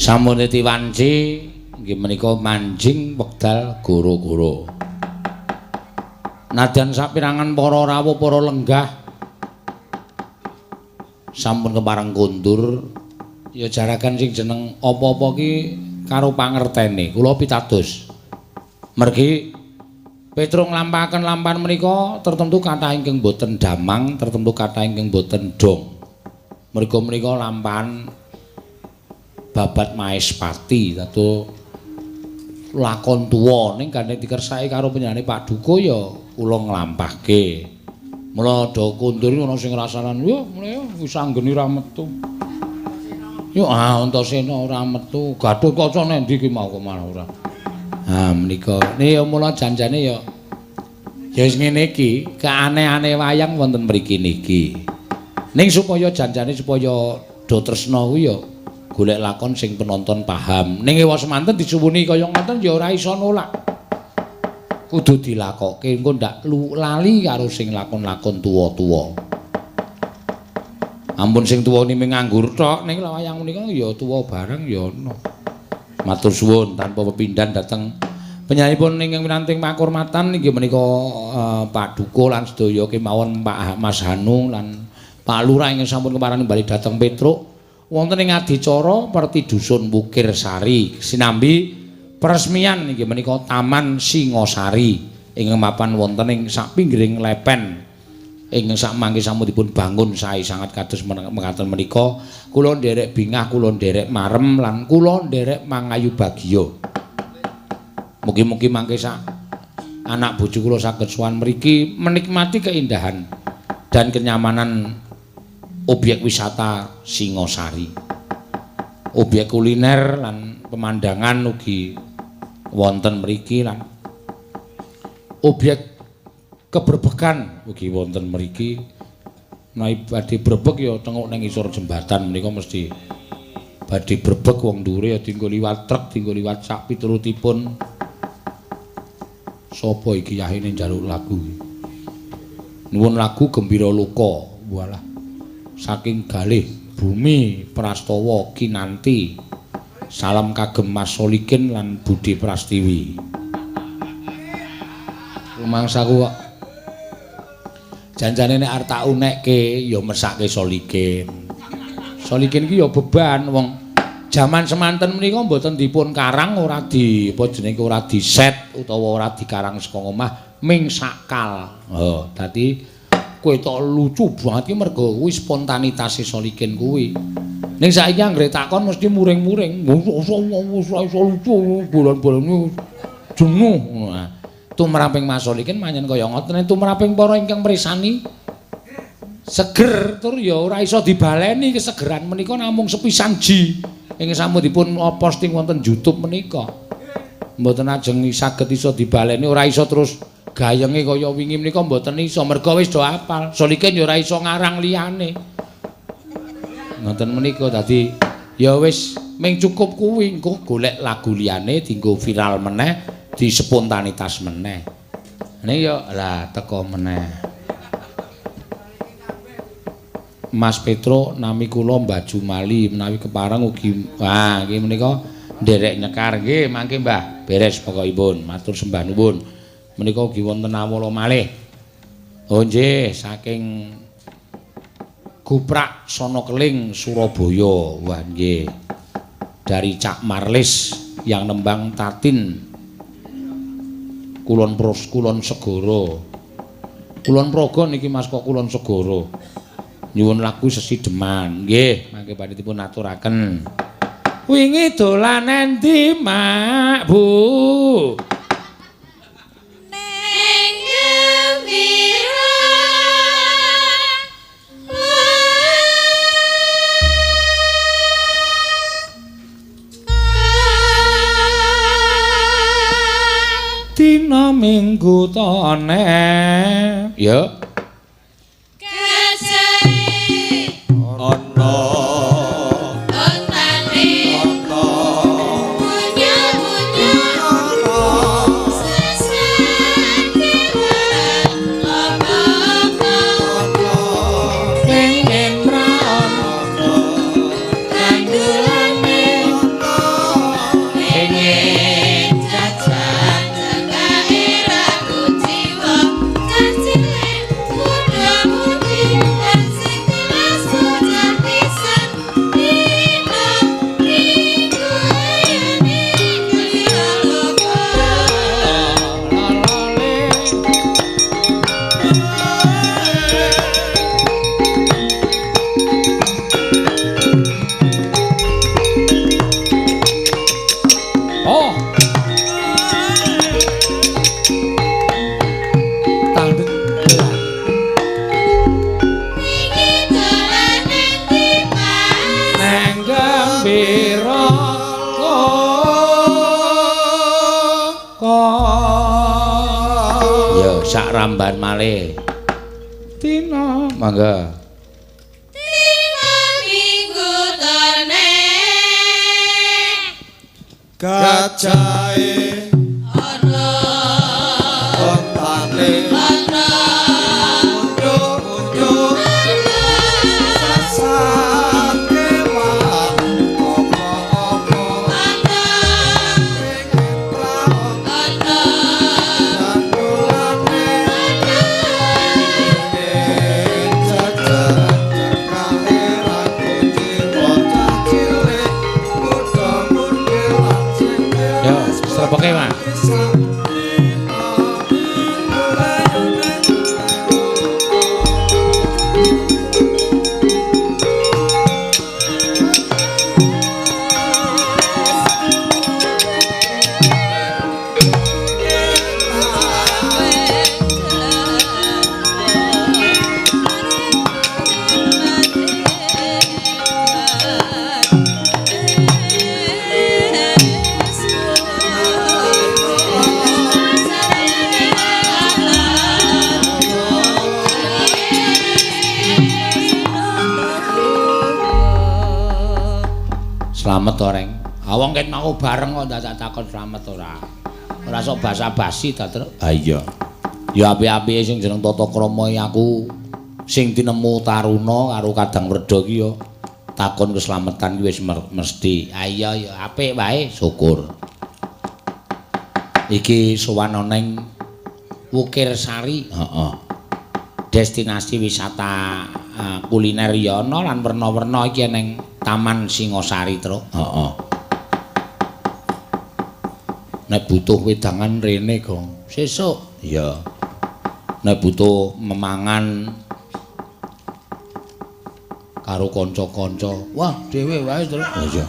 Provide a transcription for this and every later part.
Sampun titiwanci inggih menika manjing wekdal goro-goro. Nadyan sapirangan para rawuh para lenggah sampun kepareng kondur, ya jaragan sing jeneng apa-apa ki karo pangertene. Kula pitados. Mergi Petruk nglampahaken lampahan menika tertentu kathah ingkang boten damang, tertentu kathah ingkang boten dong. Merga menika lampahan babat Maespati, dados lakon tuwa ning gandeng dikersake karo panjenengane Pak Duko ya kula nglampahke. Mula do kondur ana sing ngrasanan, yo mule wis anggene ra metu. Yo ah Antasena ora metu, Gatotkaca nendi ki mau kok malah ora. Ah menika ya mula janjane ya ya wis ngene iki, keaneh-aneh wayang wonten mriki niki. Ning supaya janjane supaya do tresna kuwi ya golek lakon sing penonton paham. Ning ewa semanten disuwuni kaya ngoten ya ora iso nolak. Kudu dilakokke engko ndak lali karo sing lakon-lakon tuwa-tuwa. Ampun sing tuwa niki nganggur tok, ning wayang menika ya tuwa bareng ya ana. Matur suwun tanpa pepindhan dhateng penyanipun ingkang winanting pakurmatan inggih menika Pak Duko lan sedaya kemawon Pak Mas Hanung lan Pak Lurah ingkang sampun kepareng bali dhateng Petruk wonten ing adicara Perti Dusun Wukirsari sinambi peresmian inggih menika Taman Singosari ingkang mapan wonten ing sapinggiring lepen ingkang sakmangke sampun dipun bangun sae sangat kados mekaten menika. Kula nderek bingah, kula nderek marem lan kula nderek mangayu bagya. Mugi-mugi mangke sak anak bojo kula saged sowan mriki menikmati keindahan dan kenyamanan objek wisata Singosari. Objek kuliner lan pemandangan ugi wonten mriki lan objek keberbekan ugi wonten mriki. Menawi badhe brebek ya tenguk ning isor jembatan menika mesti badhe brebek wong dhuwure ya dienggo liwat truk, dienggo liwat sak piturutipun. Sapa iki yahene njaluk lagu? Nuwun lagu Gembira Loka. Walah. Saking galih bumi Prastawa Kinanti. Salam kagem Mas Solikin lan Budi Prastiwi. Rumangsaku kok janjane nek arep tak unekke ya mesake Solikin. Solikin iki ya beban wong jaman semanten menika mboten dipun karang, ora di apa jenenge ora diset utawa ora dikarang saka omah ming sakal. Oh, dadi kowe tok lucu banget ki mergo kuwi spontanitase Solikin kuwi. Ning saiki anggere takon mesti muring-muring. Iso lucu bolon-bolone jenuh. Tumraping Mas Solikin manyen kaya ngoten, tumraping para ingkang mrisani seger tur ya ora iso dibaleni kesegeran menika namung sepisan ji ing sampun dipun posting wonten YouTube menika. Mboten ajeng saged iso dibaleni, ora iso terus gayenge kaya wingi menika mboten iso mergo wis do apal. Solikin ya ora iso ngarang liyane. Ngoten menika dadi ya wis ming cukup kuwi, engko golek lagu liyane dienggo viral meneh, di spontanitas meneh. Ini ya lah teko meneh. Mas Petro nami kula Mbah Jumali menawi kepareng ugi wah nggih menika nderek nyekar nggih mangke Mbah beres pokokipun matur sembah nuwun. Menika ugi wonten awala malih. Oh nggih saking Guprak Sonokeling Surabaya. Wah nggih. Dari Cak Marlis yang nembang Tatin Kulon Pros Kulon Segoro. Kulon Progo niki Mas kok Kulon Segoro. Nyuwun lagu sesideman. Nggih, mangke badhe dipun aturaken. Wingi dolan endi, Mak, Bu? Ning gembira. Dina Minggu tone. Ya. Gajahe ana ontane ana munyo-munyo sesadewan apa-apa Pengen praon tandurane Tambahan malih. Tina, mangga. Tina minggu tene. Gajahe ana ontane ana unjuk-unjuk sasar kewan apa-apa ana pengen praon ana dandulane pengen jajan cekake rakunci bocah cilik muda-mudi lan sing Yo, sreboke, Mas. Slamet to, Reng. Wong ket mau bareng kok dadak takon slamet ora. Ora sok basa-basi ta, Truk. Ha iya. Ya apik-apike sing jeneng tata krama aku sing tinemu taruna karo Kadang Werda ki ya takon keslametan ki wis mesti. Ha iya ya apik wae, syukur. Iki sowan ana ning Wukirsari, heeh. Destinasi wisata kuliner ya ana lan werna-werna iki ning Taman Singosari, Truk. Heeh. Nek butuh wedangan rene, Gong. Sesuk. Iya. Nek butuh memangan karo kanca-kanca, wah dhewe wae, Truk. Iya.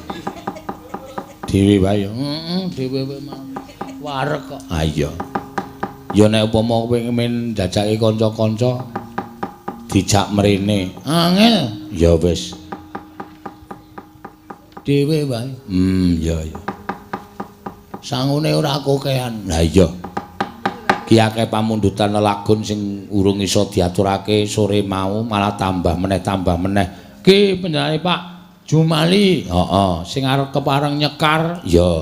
Dhewe wae. Heeh, dhewe wae wareg kok. Ha iya. Ya nek upama kowe pengen njajake kanca-kanca dijak mrene. Angel. Ya wis. Dhewe wae. Ya ya. Sangune ora kokehan. Lah iya. Ki akeh pamundutan lelagon sing urung iso diaturake sore mau malah tambah meneh. Ki panjenengane Pak Jumali. Heeh, sing arep kepareng nyekar. Ya.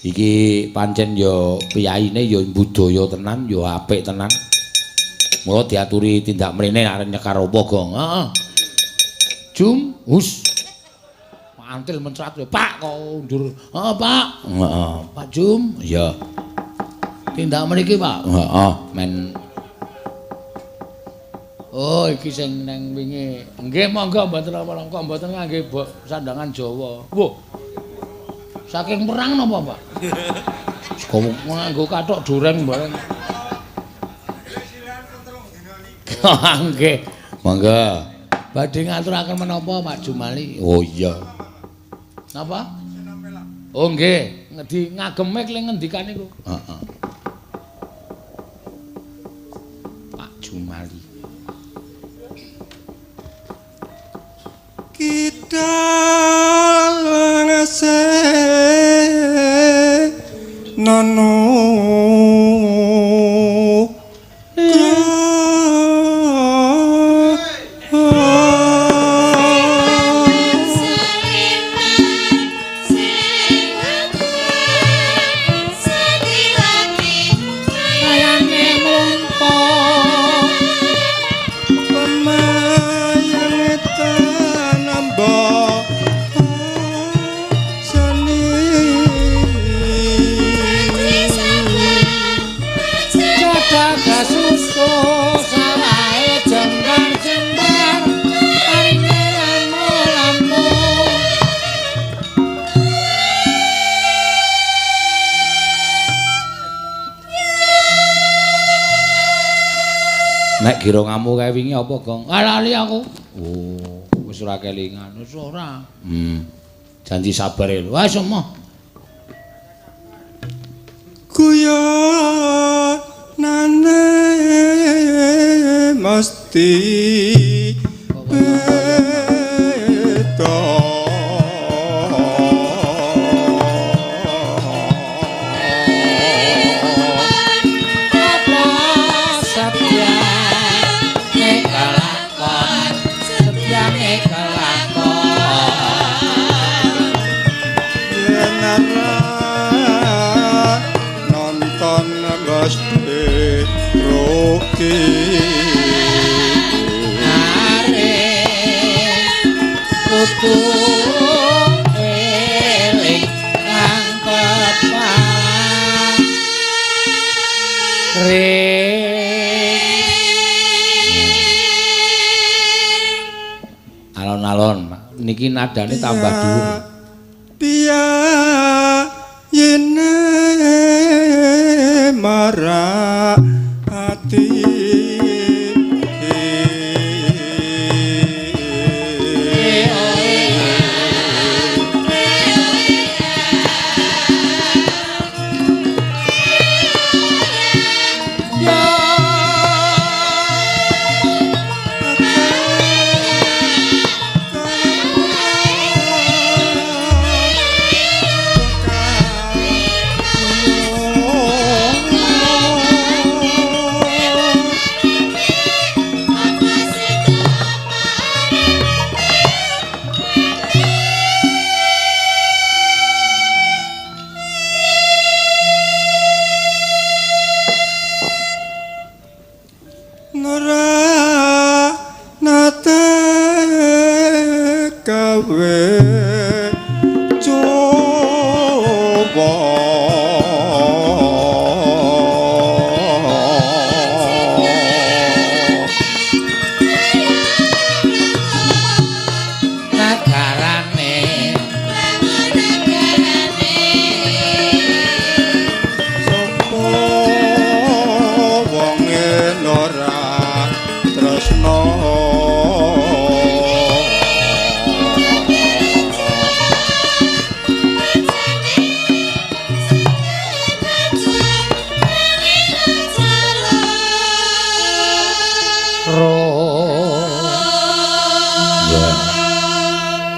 Iki pancen ya piyaine ya budaya tenan, ya apik tenan. Mula diaturi tindak mrene arep nyekar apa, Gong? Heeh. Jum, hus. Antil mencrat, Pak kok undur. Heeh, Pak. Heeh, Pak Jum. Iya. Tindak mriki, Pak. Heeh, men. Oh, iki sing nang wingi. Nggih, monggo mboten napa-napa, kok mboten ngangge sandangan Jawa. Wah. Saking perang napa, Pak? Kok nganggo kathok dureng bareng. Nggih, monggo. Badhe ngaturaken menapa, Pak Jumali? Oh iya. Napa? Oh nggih, ngendi ngageme kle ngendikan niku. Heeh. Pak Jumali. Kidal ngase nono Nek gira ngamu kae wingi apa, Gong? Ah lali aku. Oh, wis ora kelingan. Wis ora. Janji sabar lho. Wah, emoh. Guyonane mesti beda. Apa ati kudu eling kang tepat alon-alon niki nadane tambah dhuwur. Piye yene marah ati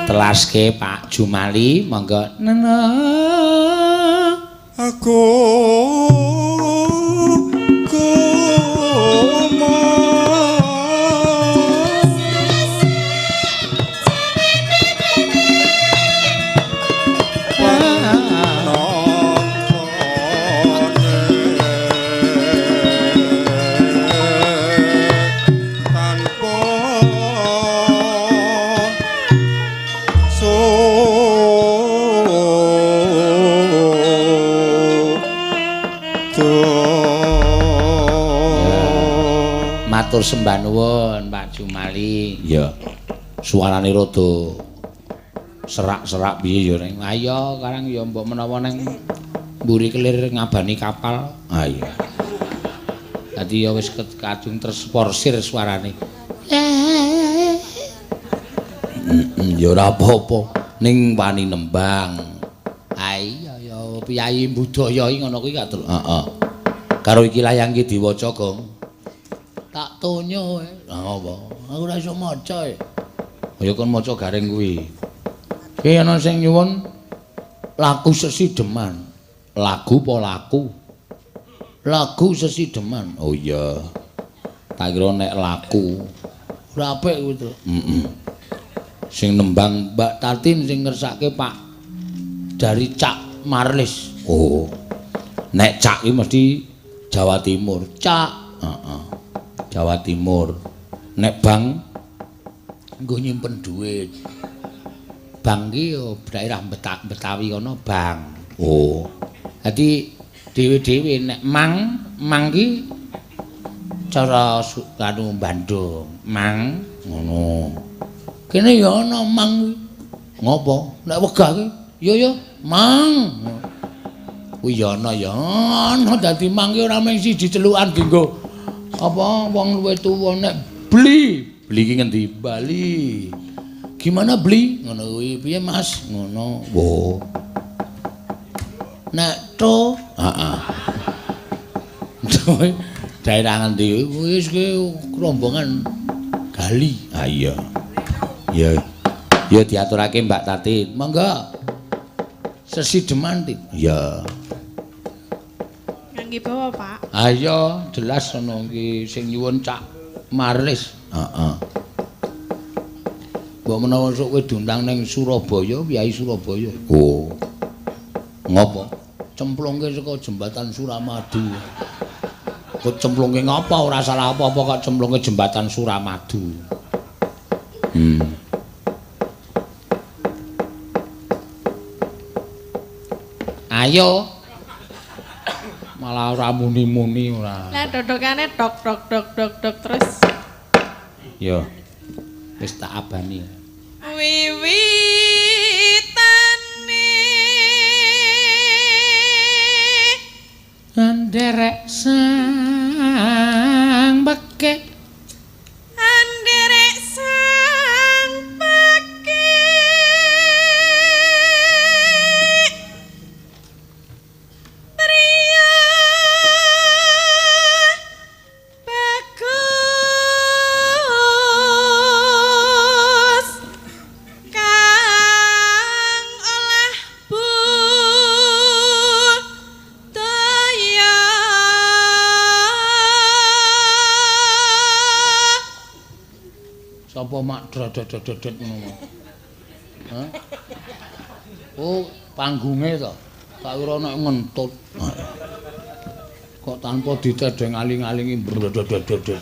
Telaske Pak Jumali monggo. Nena aku matur sembah nuwun Pak Jumali. Iya. Suarane rada serak-serak piye ya ning. Ayo karang ya mbok menawa ning mburi kelir ngabani kapal. Ha iya. Dadi ya wis kadung tersporsir suarane. Ya ora apa-apa ning wani nembang. Ha iya ya piyayi budaya iki ngono kuwi gak. Heeh. Karo iki layang iki diwaca, Gong. Tak tonyo kowe. Lah apa? Aku ora iso maca e. Ya kon maca garing kuwi. Ki ana sing nyuwun lagu sesideman. Lagu apa laku? Lagu sesideman. Oh iya. Tak kira nek laku. Ora apik kuwi to. Heeh. Sing nembang Mbak Tatin sing ngersake Pak dari Cak Marlis. Oh. Nek Cak iki mesti Jawa Timur. Cak. Heeh. Jawa Timur. Nek bank nggo nyimpen duit. Bank ki yo daerah Betawi kono bank. Oh. Dadi dhewe-dhewe nek mang, mang ki cara kanu Bandung, mang ngono. Kene ya ana mang. Ngopo? Nek wegah ki ya ya mang. Kuwi ya ana ya ana dadi mang ki ora mung siji celukan dienggo apa wong luwih tuwa nek beli, beli ki ngendi? Bali. Gimana beli? Ngono kuwi piye Mas? Ngono. Wo. Nek to, heeh. Daerah ngendi? Wis ki rombongan Gali. Ha iya. Ya. Ya diaturake Mbak Tatin. Monggo. Sesideman Tin. Iya. Ngangge bawa, Pak. Ayo, jelas ana iki sing nyuwun Cak Marlis. Heeh. Mbok menawa sok kowe diundang ning Surabaya, Kyai Surabaya. Oh. Ngopo? Cemplungke saka jembatan Suramadu. Kok cemplungke ngapa ora salah apa-apa kok cemplungke jembatan Suramadu. Ayo. Malah ora muni-muni ora. Lah dodokane dok dok dok dok dok terus. Yo. Wis tak abani. Wiwitane nderek sang pekik, nderek sang pekik, priya bagus kang olah budaya. Sapa mak drododododot ngono? Hah? Oh, panggunge to. Tak kira nek ngentut. Kok tanpa ditedheng aling-alingi brododododot.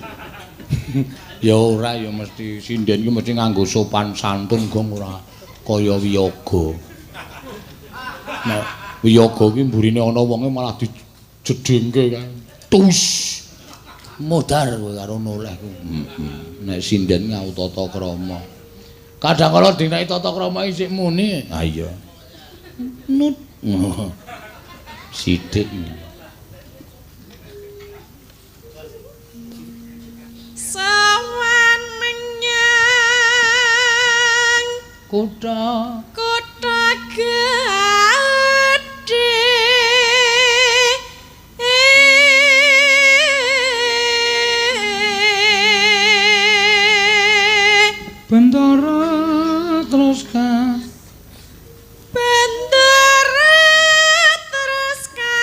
Ya ora ya mesti sinden ki mesti nganggo sopan santun gong ora kaya wiyaga. Nek wiyaga ki mburine ana wonge malah dijedhengke kae. Tus. Modar kowe karo noleh ku. Nek sinden ngau tata krama. Kadang kala dineki tata krama isik muni. Ha iya. Nut. Sithik. Sowan menyang kutha kutha gedhe. Bendara terus ka, bendara terus ka,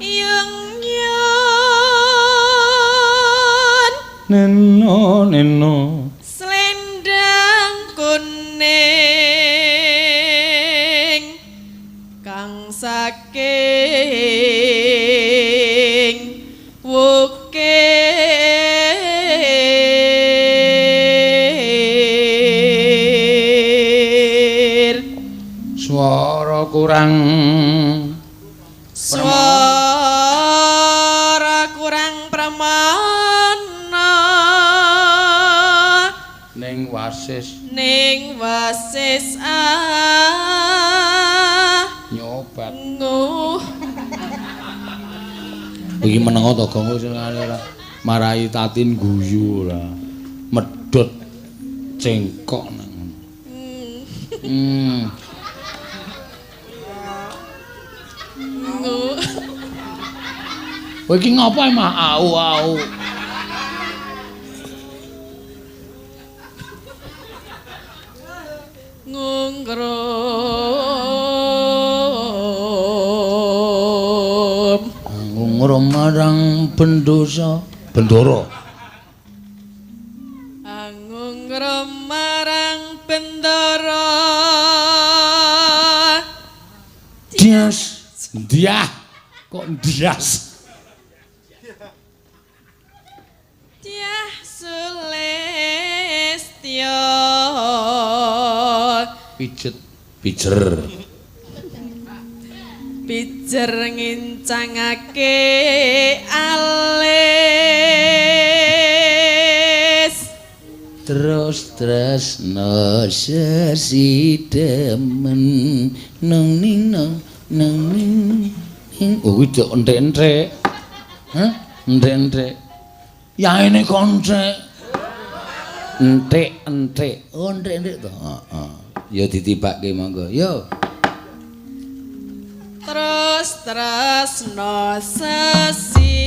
yung yun neno neno selendang kuning kang saking wukir. Swara kurang, swara kurang pramana ning wasis, ning wasis ah nyobat. Nguh. Iki menengo to gong sing ora marai Tatin guyu ora. Medhot cengkok nang. Kowe iki ngapa emah au-au? Ngungrum. Ngungrum marang pendosa. Bendara. Ngungrum marang bendara. Dias. Diah. Kok dias? Dyah Sulistya. Pijet pijer. Pijer ngincangake alis. Terus tresno sesidemen nang ning nang nang ning. Oh kuwi dok enthek-enthek. Hah? Enthek-enthek. Yaene konthek. Enthek-enthek. Oh enthek-enthek to. Heeh. Ya ditibake monggo. Yo. Terus tresno sesideman.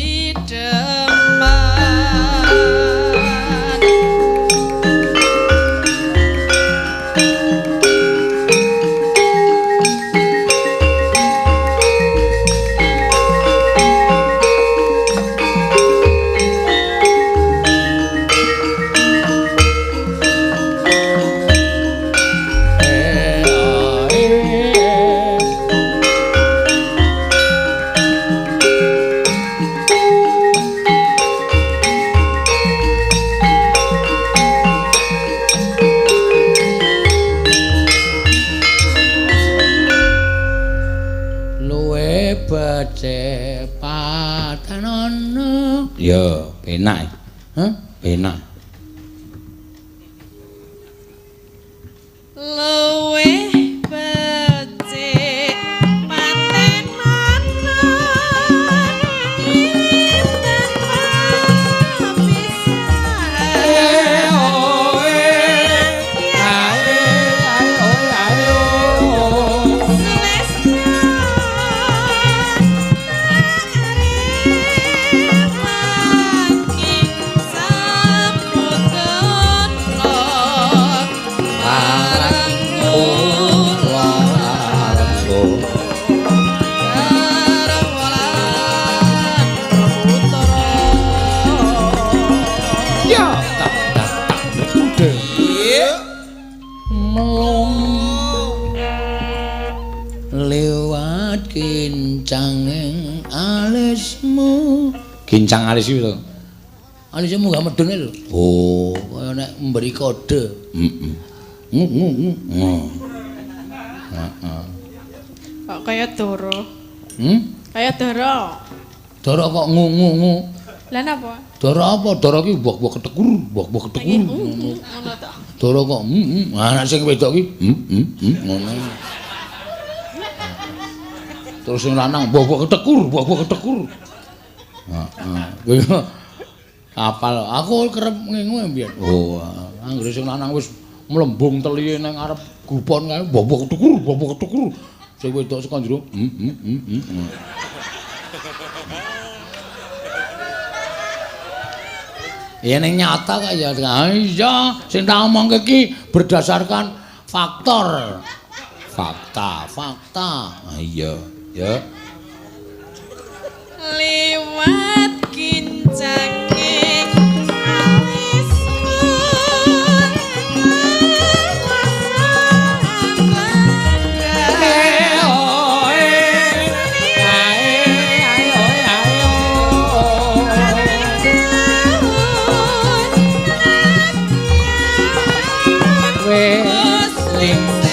Ya, penak. Hah? Penak. Luwih becik patenana tinimbang pisan. Ya, tak tak tak. Melung lewat kincanging alismu. Kincang alis iki to. Alismu gak medun lho. Oh, kaya nek memberi kode. Heeh. Heeh. Kok kaya doro. Hmm? Kaya doro. Doro kok ngu-ngu-ngu. Lah napa? Doro apa? Doro ki wok-wok ketekur, wok-wok ketekur. Ngono to. Doro kok anak sing wedok ki ngono. Terus sing lanang wok-wok ketekur, wok-wok ketekur. Heeh. Apal aku kerep ngingu mbiyen. Oh, anggere sing lanang wis mlembung telihe nang arep gupon kae wok-wok ketekur, wok-wok ketekur. Sing wedok saka njero Ya ning nyata kok ya. Iya, sing tak omongke iki berdasarkan faktor. Fakta, fakta. Iya, ya. Liwat kincanging alismu. Thank you.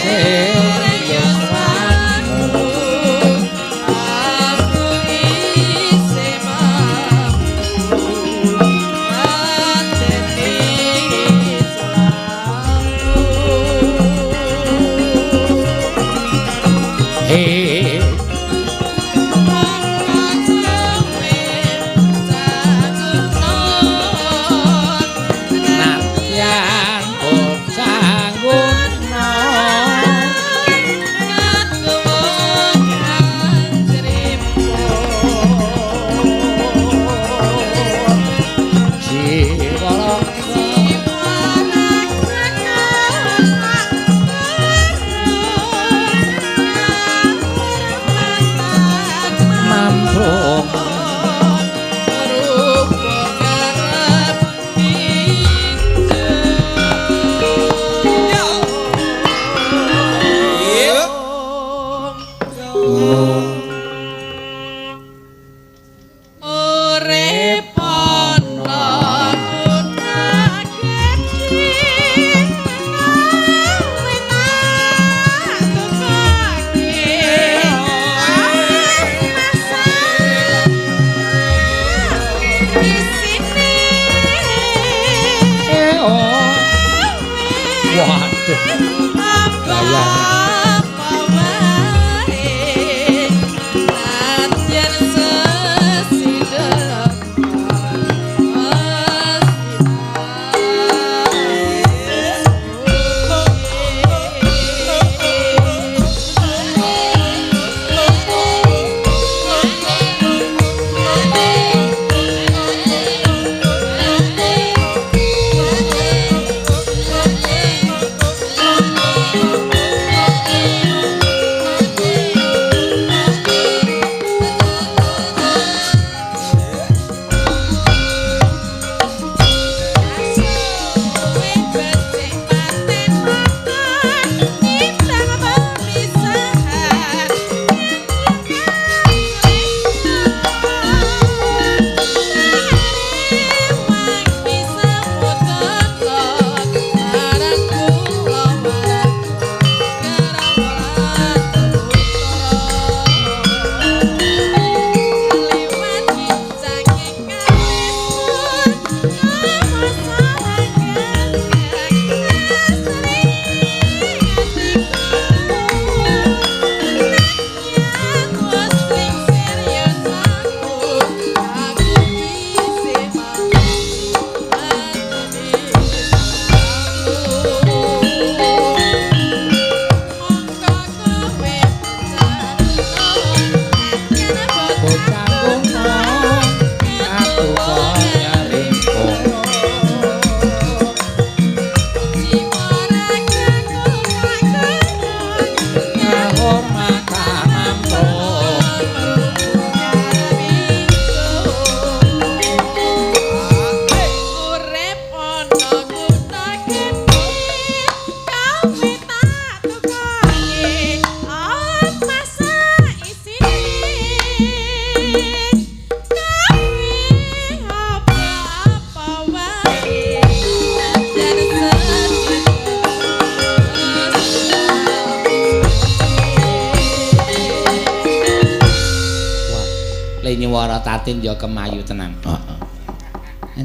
Nyuwara Tatin ya kemayu tenan. Heeh.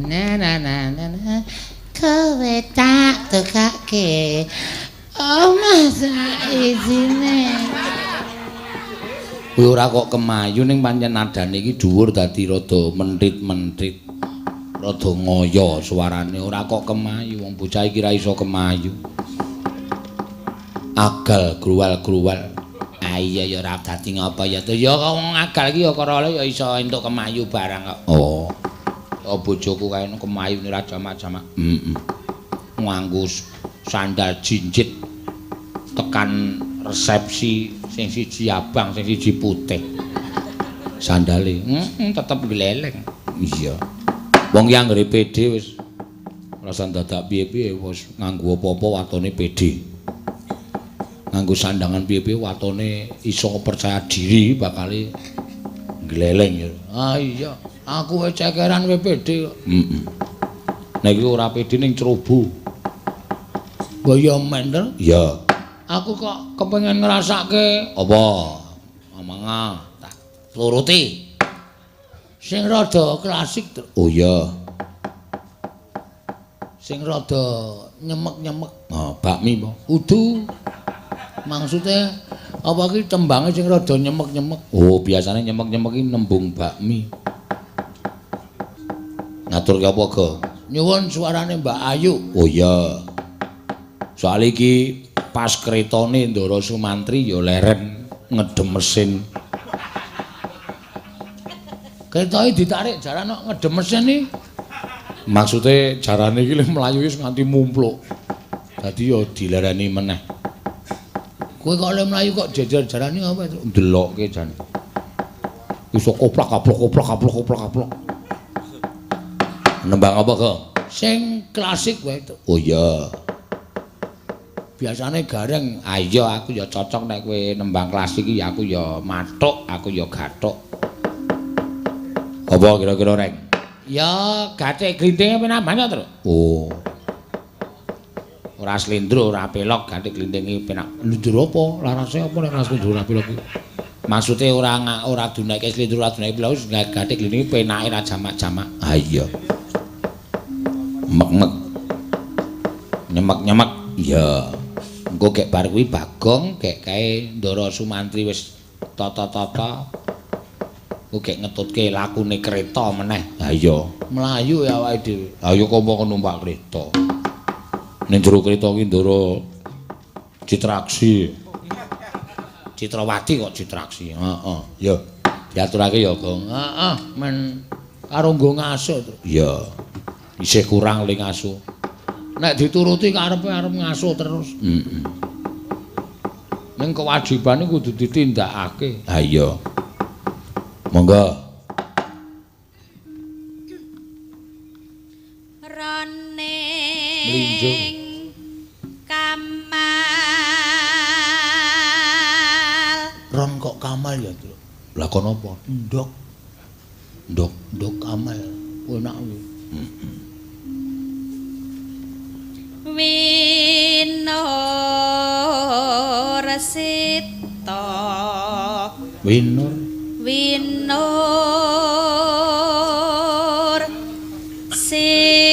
Na na na na na. Kowe tak tukake omah sak isine. Kuwi ora kok kemayu ning pancen nadane iki dhuwur dadi rada mentit-mentit. Rada ngoyo suarane, ora kok kemayu, wong bocah iki ra iso kemayu. Agal gruwal-gruwal. Ah iya ya ora dadi ngapa ya to. Ya wong agal iki ya karole ya iso entuk kemayu barang kok. Oh. Oh bojoku kae kemayune ra jamak-jamak. Heeh. Nganggo sandal jinjit tekan resepsi sing siji abang sing siji putih. Sandale heeh tetep gleleng. Iya. Wong ki anggere pede wis ora usah dadak piye-piye wis nganggo apa-apa watone pede. Nganggo sandangan piye-piye watone iso percaya diri bakale gleleng ya. Ah iya, aku wis cekeran wis pede kok. Heeh. Nek iki ora pede ning ceroboh. Mbok ya mender? Iya. Aku kok kepengin ngrasake apa? Omonga tak turuti. Sing rada klasik. Oh iya. Sing rada nyemek-nyemek. Oh, bakmi apa? Kudu. Maksudnya apa iki tembange sing rada nyemek-nyemek? Oh, biasane nyemek-nyemek iki nembung bakmi. Ngaturke apa, Go? Nyuwun suarane Mbak Ayu. Oh iya. Soale iki pas kretone Ndara Sumantri ya leren ngedem mesin. Kretoe ditarik jaran kok ngedem mesin iki. Maksude jarane iki mlayu wis nganti mumpluk. Dadi ya dilereni meneh. Kowe kok le mlayu kok jejer jarane apa itu? Ndelokke jan. Iso koplak kaplok koplak kaplok koplak kaplok. Nembang apa, Go? Sing klasik wae. Oh iya. Biasane gareng, ah iya aku ya cocok nek kowe nembang klasik iki aku ya mathuk, aku ya gathuk. Apa kira-kira, Reng? Ya gathik glintinge penak banget, Tru. Oh. Ora slendro, ora pelok, gathik glintinge penak. Lho apa? Larase apa nek ora slendro ora pelok iki? Maksude ora ora duneke slendro ora duneke pelok wis gathik glintinge penake ra jamak-jamak. Ah iya. Mek-mek. Nyemek-nyemek. Iya. Engko gek bar kuwi Bagong gek kae Ndara Sumantri wis tata-tata. Engko gek ngetutke lakune kereta meneh. Ha iya, mlayu ya awake dhewe. Ha iya kok mbok numpak kereta. Ning jero kereta ki Ndara Citraksi. Citrawati kok Citraksi. Heeh, ya. Diaturake ya, Gong. Heeh, men karo nggo ngaso. Iya. Isih kurang le ngaso. Nek dituruti karepe arep ngaso terus. Heeh. Ning kewajibane kudu ditindakake. Ha iya. Monggo. Rone mlinjo kamal. Ron kok kamal ya, Tru? Lah kono apa? Ndok. Ndok, ndok kamal. Enak kuwi. Heeh. Winur sita. Winur. Winur sita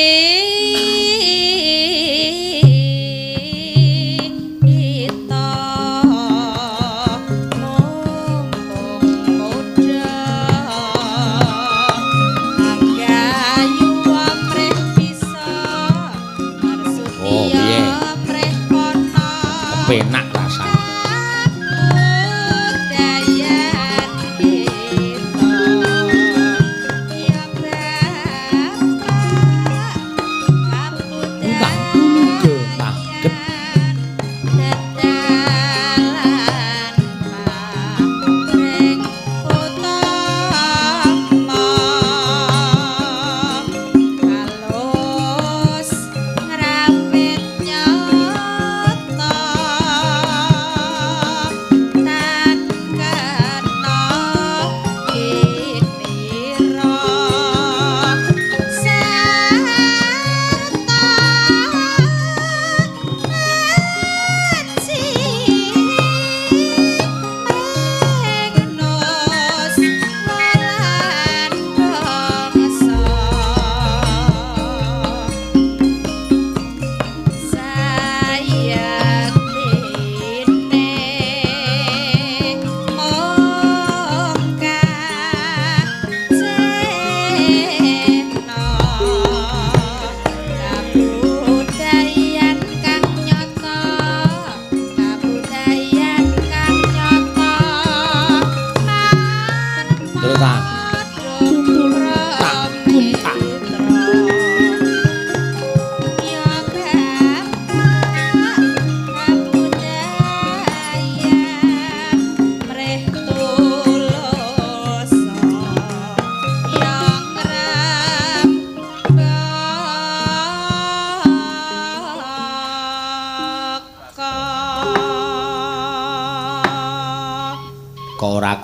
mumpung muda anggayu amrih bisa Oh, piye? Amrih kono Kepenak rasane. Kabudayan kita ya Bapak, kabudayan dedalan paring utama halus ngrapit nyata.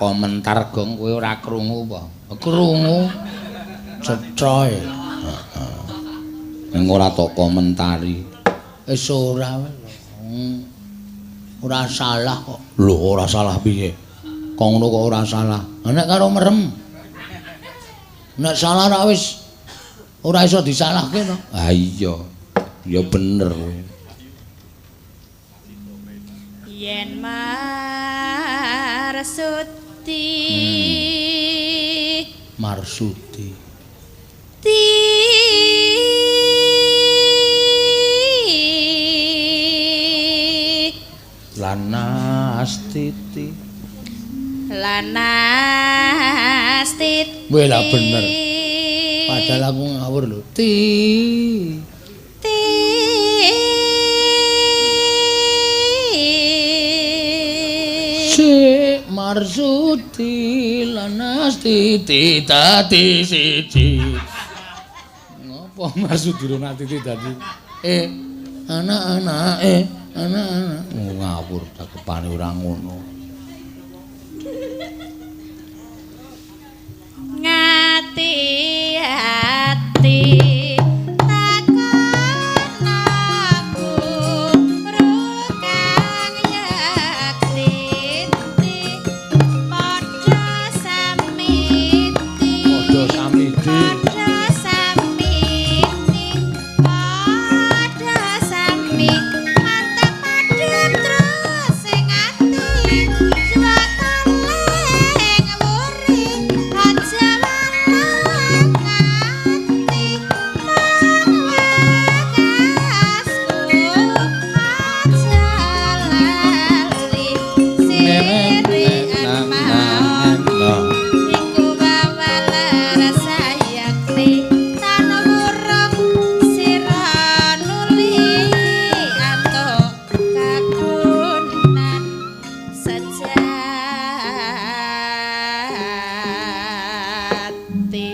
komentar gong kowe ora krungu apa? Krungu. Cetha. Heeh. Ning ora tok komentari. Wis ora. Ora salah kok. Lho ora salah piye? Kok ngono kok ora salah. Nek karo merem. Nek salah ra wis ora iso disalahke to. Ha iya. Ya bener kowe. Yen Marsudi. Marsudi. Ti Lanastiti. Lanastiti. Weh lah bener. Padahal aku ngawur lho. Ti Ti Si Marsudi Lanastiti dadi siji. Ngopo Marsudi Lanastiti dadi anak-anak anak-anak ngawur cakepane ora ngono. Ngati-ati takon aku rukang yakti padha samiti Padha samiti. Padha samiti padha sami mantep padha terus sing ati jwatale wuri aja walak ati mung wekasku aja lali sirian mau iku wawalan rasa yakti tan wurung sira nuli antuk kagunan sejati.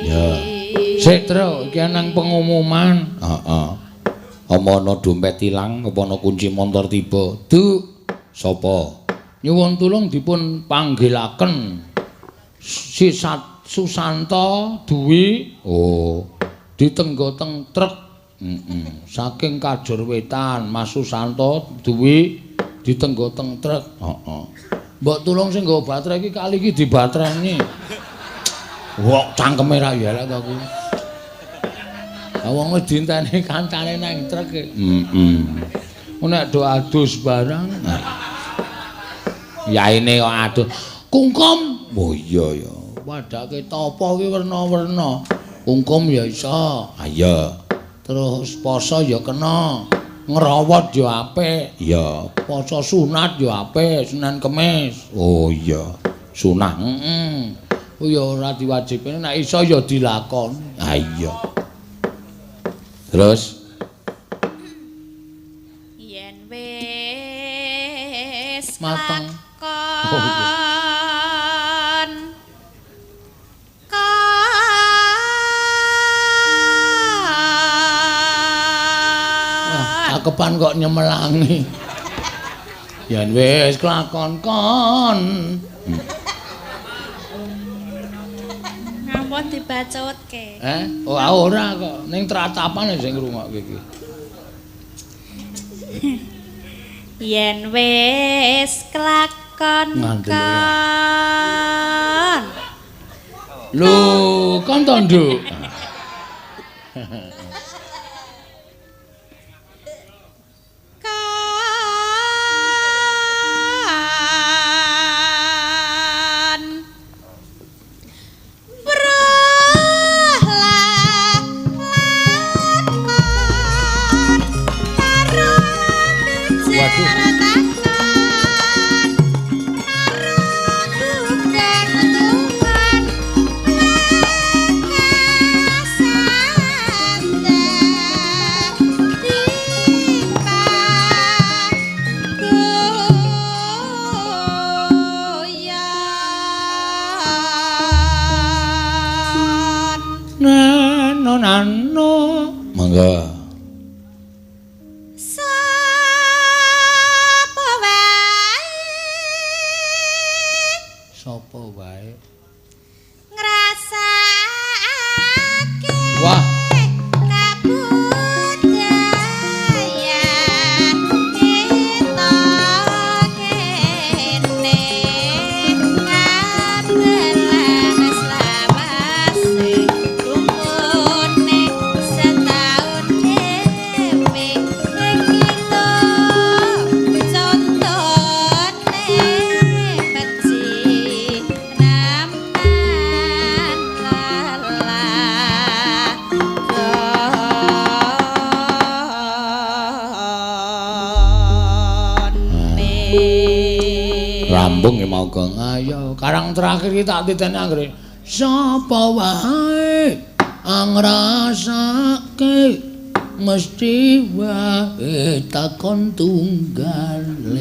Ya. Sik, Tru, iki nang pengumuman. Heeh. Apa ana dompet ilang, apa ana kunci montor tiba? Du, sapa? Nyuwun tulung dipun panggilaken. Sisat Susanto Dwi. Oh, ditenggo teng truk. Heeh. Saking Kajur Wetan, Mas Susanto Dwi ditenggo teng truk. Heeh. Mbok tulung sing nggawa baterai iki kali iki dibatereni. Wok cangkeme ra ya elek to aku. Lah wong wis dienteni kancane nang truk e. Heeh. Nek do adus barang. Yaine kok adus. Kungkum. Oh iya ya. Padake tapa ki werna-werna. Kungkum ya iso. Ha iya. Terus poso ya kena. Ngrawat ya apik. Iya. Poso sunat ya apik, Senin Kemis. Oh iya. Sunah. Heeh. Oh ya ora diwajibke nek iso ya dilakoni. Ha iya. Terus yen wis Mateng. Lakon Wah, cakepan kok nyemelangi. Yen wis kelakon kon. Ngampun dibacutke. Oh ora kok, ning tratapane sing ngrungokke iki. Yen wis kelakon Ngandel kon. Lho, kon to, Nduk? Kon. Weruh lakon karo Waduh. takon naruh tuhan Nano nano. Monggo. Sapa wae Sapa wae. Ngrasakake Wah. Kabudayan kita kene kabelah selawase rumpune setaun dhewe iki lho contone peci naman lalakone. Rambung ya mau gong. Ayo, karang terakhir iki tak titeni anggere. Sapa wae angrasake mesti wae takon tunggale.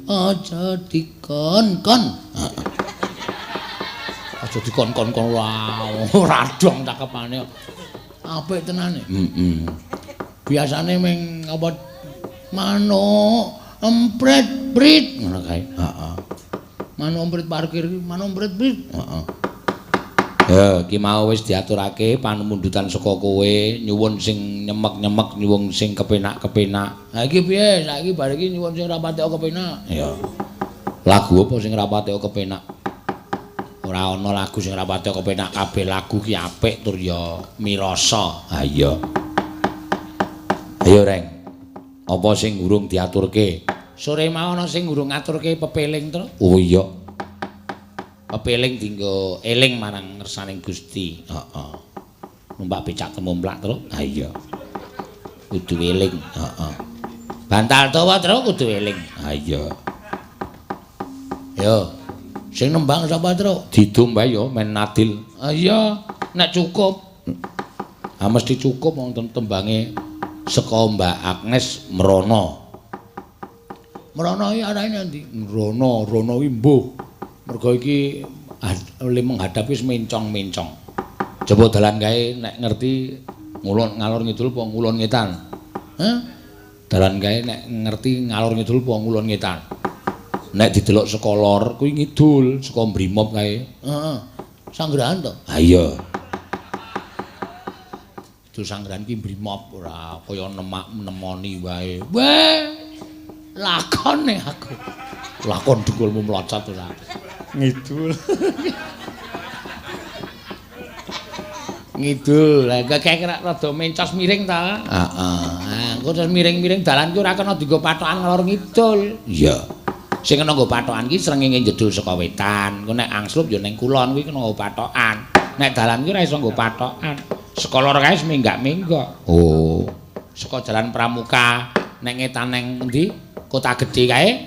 Aja dikon-kon. Aja dikon-kon-kon wae. Ora dong cakepane. Apik tenane. Heeh. Biasane ming apa manuk emprit prit ngono kae. Heeh. Manuk emprit parkir, manuk emprit prit. Heeh. Ya, iki mau wis diaturake pamundutan saka kowe, nyuwun sing nyemek-nyemek, nyuwun sing kepenak-kepenak. Ha iki piye? Saiki bar iki nyuwun sing ra patek kepenak. Ya. Lagu apa sing ra patek kepenak? Ora ana lagu sing ra patek kepenak, kabeh lagu ki apik tur ya mirasa. Ha iya. Ayo Reng. Apa sing urung diaturke? Sore mau ana sing urung ngaturke pepeling to? Oh iya. Pepeling dienggo eling marang ngersaning Gusti. Heeh. Numpak becak temumplak to? Ha iya. Kudu eling. Heeh. Bantal dawa to kudu eling. Ha iya. Yo. Sing nembang sapa, Truk? Didum wae yo men adil. Ha iya, nek cukup. Ha mesti cukup wong tembange saka Mbak Agnes Mrono. Mrono iki arahe endi? Mrono, rono iki mbuh. Mergo iki le menghadapi wis mencong-mencong. Coba dalan kae nek ngerti ngulon ngalor ngidul apa ngulon ngetan? Hah? Dalan kae nek ngerti ngalor ngidul apa ngulon ngetan? Nek didelok saka lor kuwi ngidul, saka Brimob kae. Heeh. Sanggrahan to? Ha iya. Itu sanggrahan ki Brimob ora kaya nemak nemoni wae. Weh. Lakone aku. Lakon dengkulmu mlocot ora. Ngidul. Ngidul. Lah kek rada mencos miring ta? Heeh. Ha, engko terus miring-miring dalan ki ora kena dienggo patokan ngalor ngidul. Iya. Sing kena nggo patokan ki srengenge njedul saka wetan. Engko nek angslup ya ning kulon kuwi kena nggo patokan. Nek dalan ki ora iso nggo patokan. Saka lor kae wis minggak-minggok. Oh. Saka jalan Pramuka nek ngetan neng endi? Kota Gedhe kae.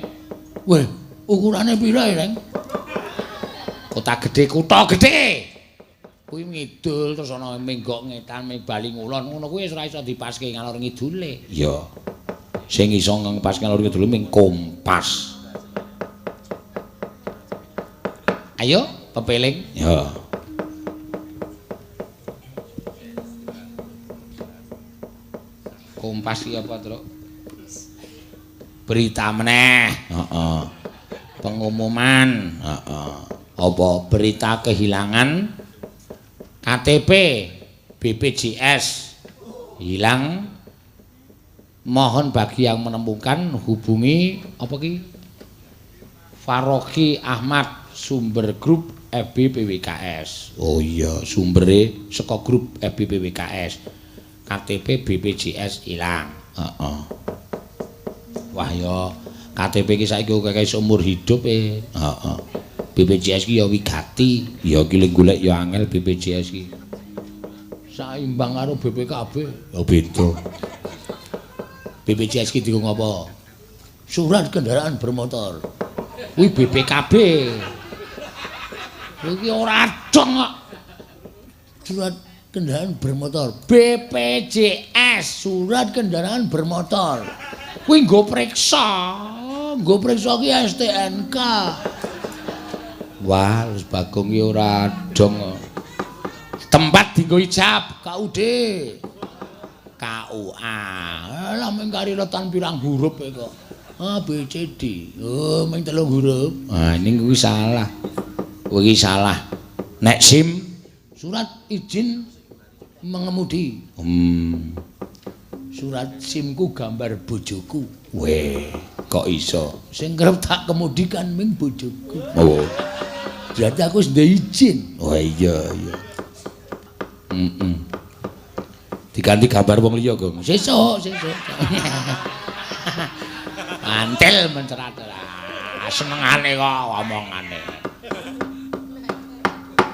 Weh, ukurane pira ya, Reng? Kota Gedhe, kutha gedhe. Kuwi ngidul terus ana menggok ngetan bali ngulon ngono kuwi wis ora iso dipaske ngalor ngidule. Iya. Sing iso ngepaske ngalor ngidule ming kompas. Ayo pepeling. Ya. Kompas iki apa, Truk? Berita meneh. Heeh. Pengumuman. Heeh. Apa berita kehilangan KTP BPJS hilang, mohon bagi yang menemukan hubungi apa ki Faroki Ahmad sumber grup FBPWKS. Oh iya, sumbere saka grup FBPWKS. KTP BPJS hilang. Heeh. Wah ya, KTP ki saiki akeh seumur hidup e. Heeh. BPJS ki ya wigati. Ya ki lek golek ya angel BPJS ki. Saimbang karo BPKB ya beda. BPJS ki dienggo ngapa? Surat kendaraan bermotor. Kuwi BPKB. Kuwi ora dong kok. Surat kendaraan bermotor. BPJS, surat kendaraan bermotor. Kuwi nggo priksa. Nggo priksa ki STNK. Wah, wis Bagong ki ora dong. Tempat dienggo ijab, KUD. KUA. Lah mung kari retan pirang huruf e kok. A B C D. Oh, mung 3 huruf. Ah, ning kuwi salah. Kuwi salah. Nek SIM surat izin mengemudi. Surat SIM-ku gambar bojoku. Weh, kok iso? Sing kerep tak kemudikan ming bojoku. Oh. Berarti aku wis duwe izin. Oh iya iya. Diganti gambar wong liya, Gong. Sesuk, sesuk. Mantil mencerat. Senengane kok omongane.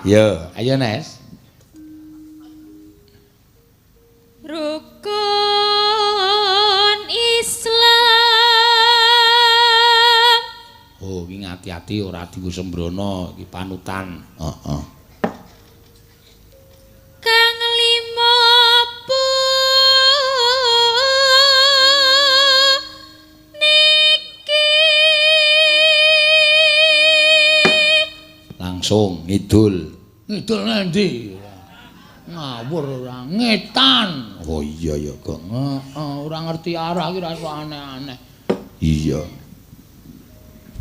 Yo, ayo Nes. Rukun Islam. Oh, iki ati-ati ora dienggo sembrono, iki panutan. Heeh. Kang lima puniki langsung ngidul. Ngidul ngendi? Ngawur ora ngetan. Oh iya ya, Gong. Heeh, ora ngerti arah iki rasa aneh-aneh. Iya.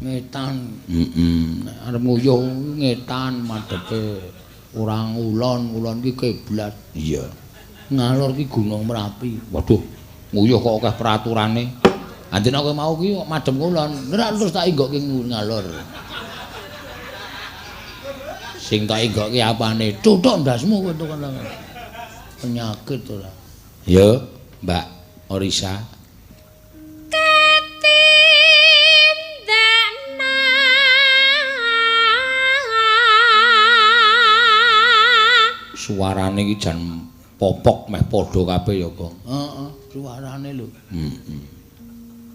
Ngetan. Heeh. Nek arep nguyuh ngetan madhepe ora ngulon, ngulon ki kiblat. Iya. Ngalor ki Gunung Merapi. Waduh, nguyuh kok akeh peraturane. Andene kowe mau ki kok madhep ngulon, ora terus tak inggokke ngalor. Sing tak inggokke apane? Tutuk ndasmu kowe tekan. Penyakit ora. Yo, Mbak Orisa. Katindakna. Suarane iki jan popok meh padha kabeh ya, Gong. Heeh, suarane lho. Heeh.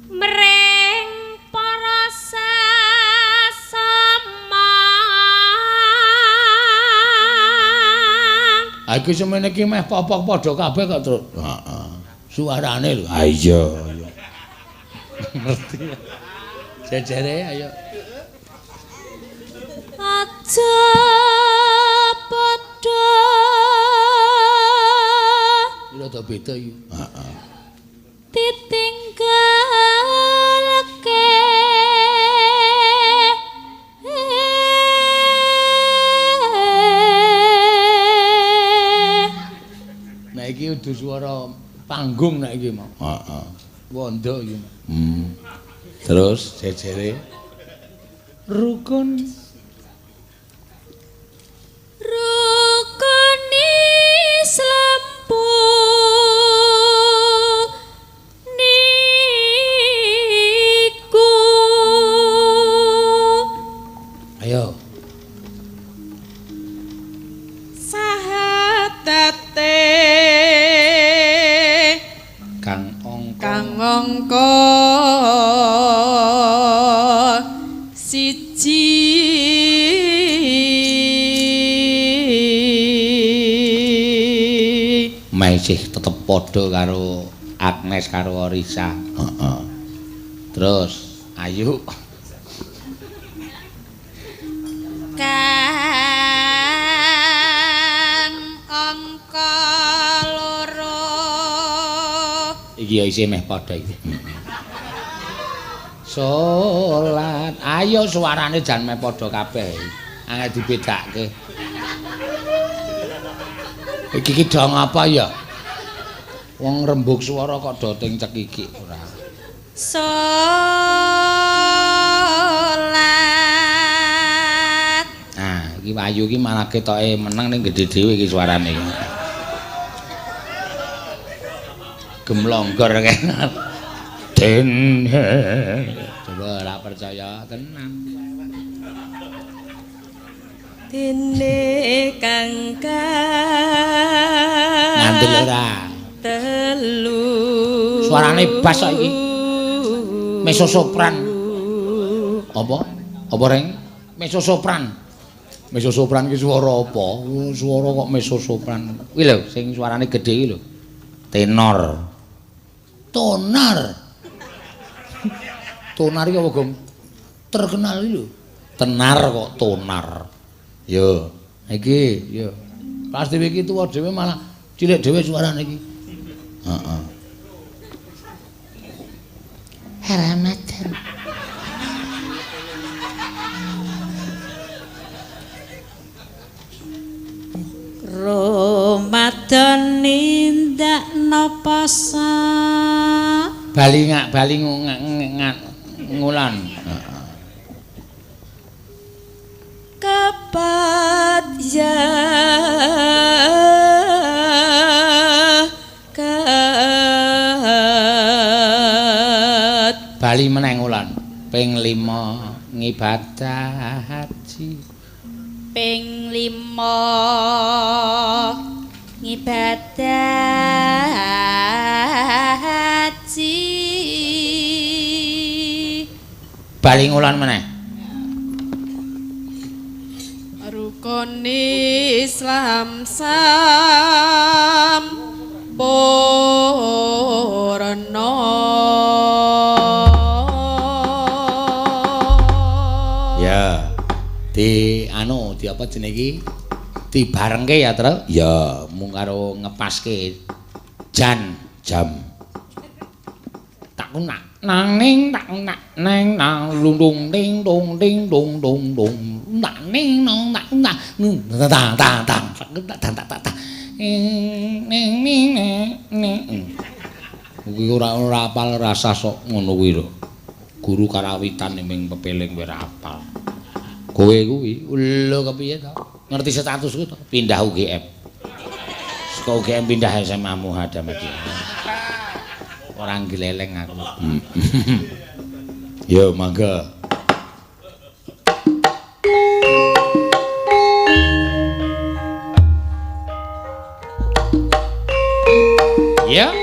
Mring para sasama. Ha iki semene iki meh popok padha kabeh kok, Truk. Heeh. Suarane lho. Ha iya, iya. Ngerti. Jejere ayo. Aja padha. Iki rada beda iki. Heeh. Ditinggalke. Nah iki udu suara panggung nek iki mau. Heeh. Wondo iki. Terus jejere rukun. Rukun Islam niku. Ayo. Sahadate kang angka kang angka siji. Masih tetep padha karo Agnes karo Orisa. Heeh. Terus ayo kang angka loro. Iki ya isih meh padha iki. Salat. Ayo suarane jan meh padha kabeh. Angel dibedake. Iki ki dong apa ya? Wong rembug swara kok do ting cekikik ora. Salat. Nah, iki Wayu iki malah ketoke meneng ning gedhe dhewe iki suarane iki. Gemlonggor kene. Den. Coba ora percaya tenan. Dene kang ngandel ora. Telu. Suarane bas kok iki. Meso sopran. Apa? Apa reng? Meso sopran. Meso sopran ki swara apa? Swara kok meso sopran. Kuwi lho sing suarane gedhe iki lho. Tenor. Tonar. Tonar iki apa, Gong? Terkenal iki lho. Tenar kok tonar. Yo, iki yo. Pas dhewe iki tuwa dhewe malah cilik dhewe suarane iki. Heeh. Ramadan. Mboten. Ramadan nindakno poso. Bali ngak bali ngak ngulan. Kapat ya kat. Bali meneh ngulan. Ping 5 ngibadah haji. Ping 5 ngibadah haji. Bali ngulan meneh. Rukun Islam sampurna. Ya. Di anu di apa jenenge iki? Dibarengke ya, Tru? Ya, mung karo ngepaske jan jam. Tak nak nang ning tak nak neng nang lung ding dong ding dong dong dong nak ning nong nak nak tang tang tang tang tang tang tang ning ning ning. Kuwi ora ora apal rasa sok ngono kuwi lho. Guru karawitan ning pepeling kowe ora apal. Kowe kuwi lho kepiye to? Ngerti statusku to? Pindah UGM. Saka UGM pindah SMA Muhammadiyah. Orang gleleng aku. Yo mangga. Ya. Yeah.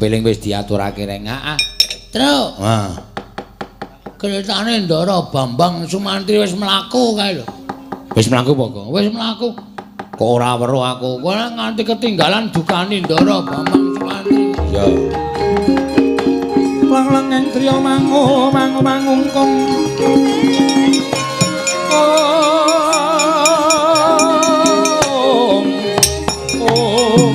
Kepiling wis diaturake reng. Heeh. Truk. Heeh. Keretane Ndara Bambang Sumantri wis mlaku kae lho. Wis mlaku apa kok? Wis mlaku. Kok ora weruh aku. Kowe nganti ketinggalan dukani Ndara Bambang Sumantri. Iya. Lang-lang ing triya mangu mangu mangungkung. Om. Om.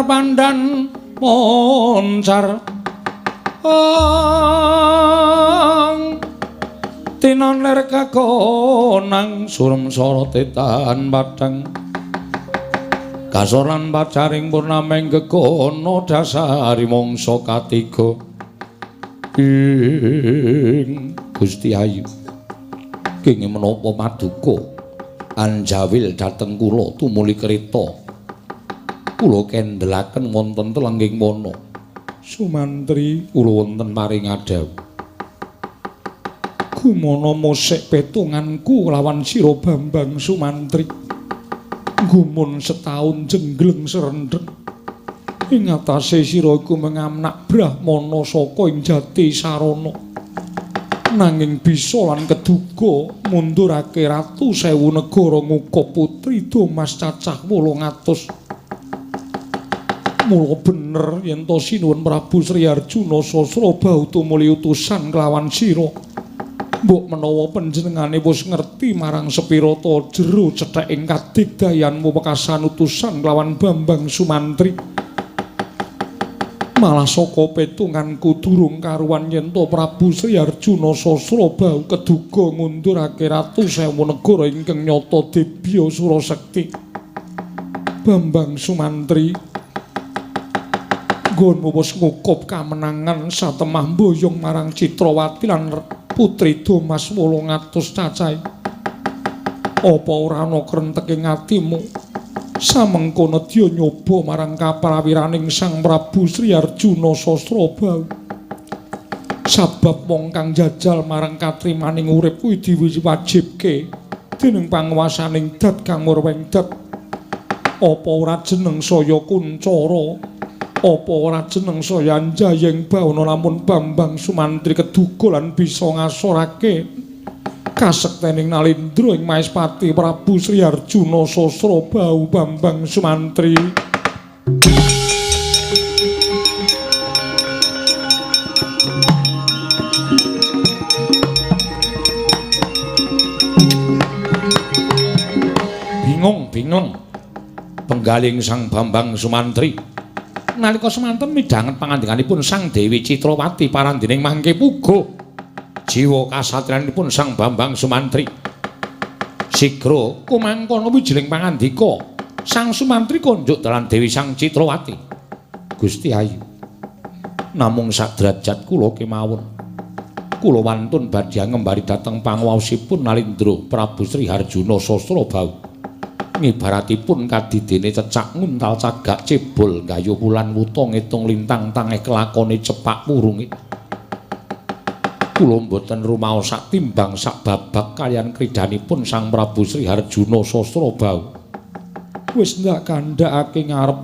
Pandan moncar ong tinon ler kakonang surem sorote tahan padang kasoran pacaring purnameng gegono dasari mangsa katiga ing Gusti Ayu kenging menapa paduka anjawil dhateng kula tumuli kreta kula kendelaken wonten telengging wana. Sumantri kula wonten paring adhawuh. Gumana mosek petunganku lawan sira Bambang Sumantri. Gumun setaun jenggleng serendheng. Ing atase sira iku mengamnak brahmana saka ing jati sarana. Nanging bisa lan keduga mundurake ratu sewu negara ngukup putri Domas cacah 800. Mula bener yen to sinuwun Prabu Sri Arjuna Sasrabahu tumuli utusan kelawan sira. Mbok menawa panjenengane wis ngerti marang sepirata jero cetheking kadigdayanmu wekasan utusan kelawan Bambang Sumantri. Malah saka petunganku durung karuan yen to Prabu Sri Arjuna Sasrabahu keduga ngundurake ratu sewu negara ingkang nyata dibya Surasekti. Bambang Sumantri, nggonmu wis ngukup kamenangan satemah mboyong marang Citrawati lan putri Domas 800 cacahe. Apa ora ana krenteke atimu? Samengko nedya nyoba marang kaprawiraning Sang Prabu Sri Arjuna Sasrabahu. Sabab wong kang jajal marang katrimaning urip kuwi diwajibke dening panguwasaning dat kang murweng dat. Apa ora jeneng saya kuncara? Apa ora jeneng saya Anjayeng Bawana lamun Bambang Sumantri keduga lan bisa ngasorake kasektening Nalindra ing Maespati Prabu Sri Arjuna Sasrabahu Bambang Sumantri. Bingung bingung penggaling Sang Bambang Sumantri. Nalika semanten midhanget pangandikanipun Sang Dewi Citrawati parandining mangke puga jiwa kasatriyanipun Sang Bambang Sumantri. Sigra kumangkono wijiling pangandika Sang Sumantri konjuk dalan Dewi Sang Citrawati. Gusti Ayu, namung sadrajat kula kemawon. Kula wantun badhe ngembari dhateng panguwaosipun Nalindra Prabu Sri Harjuna Sasrabahu. Ngibaratipun kadidene cecak nguntal cagak cebol gayuh wulan wuta ngitung lintang tangeh kelakone cepak wurunge. Kula mboten rumaos sak timbang sak babak kaliyan kridhanipun Sang Prabu Sri Harjuna Sasrabahu. Wis ndak kandhakake ngarep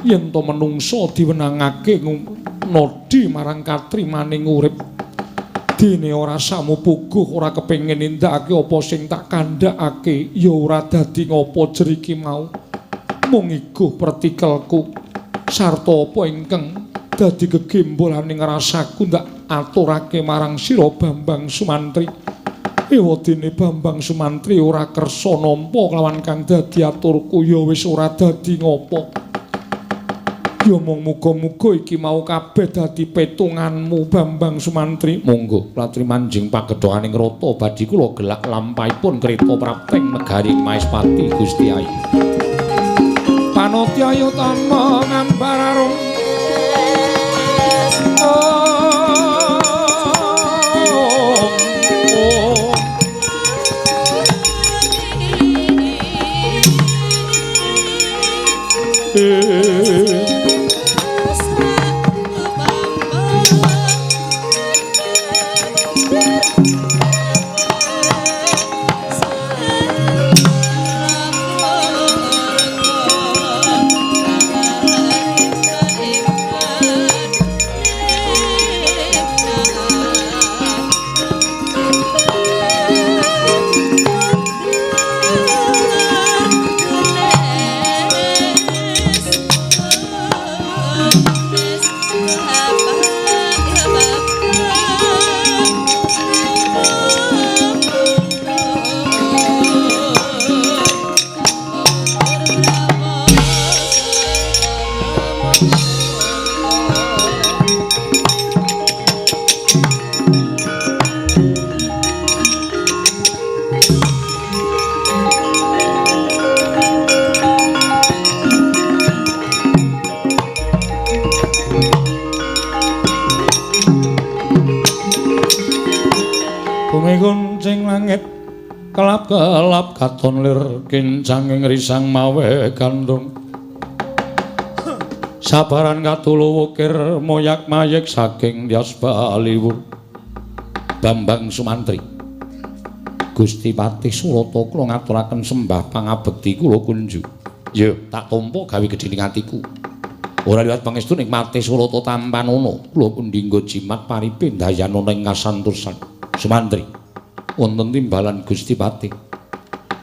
yen to menungsa diwenangake nodi marang katrimaning urip. Dene ora samupuguh ora kepengin nindakake apa sing tak kandhakake, ya ora dadi ngopo jeriki mau. Mung iguh pertikelku sarta apa ingkang dadi gegembolaning rasaku ndak aturake marang sira Bambang Sumantri. Ewadene Bambang Sumantri ora kersa nampa kelawan kang dadi aturku, ya wis ora dadi ngopo. Ya mung muga-muga iki mau kabeh dadi petunganmu Bambang Sumantri. Monggo latri manjing pagedhohaning rata badhe kula gelak lampahipun kreta prapteng negari Maespati Gusti Ayu. Panotya yutama ngambar arum. Kelap-kelap katon lir kincanging risang mawe gandung. Sabaran katulu wukir moyak mayek saking Dyas Baliwur. Bambang Sumantri, Gusti Patih Surata kula ngaturaken sembah pangabekti kula kunju. Ya, tak tampa gawe gedhening atiku. Ora liwat pangestu nikmate Surata tampanana. Kula kundinggo jimat paripe ndayanana ing kasantosan. Sumantri, wonten timbalan Gusti Patih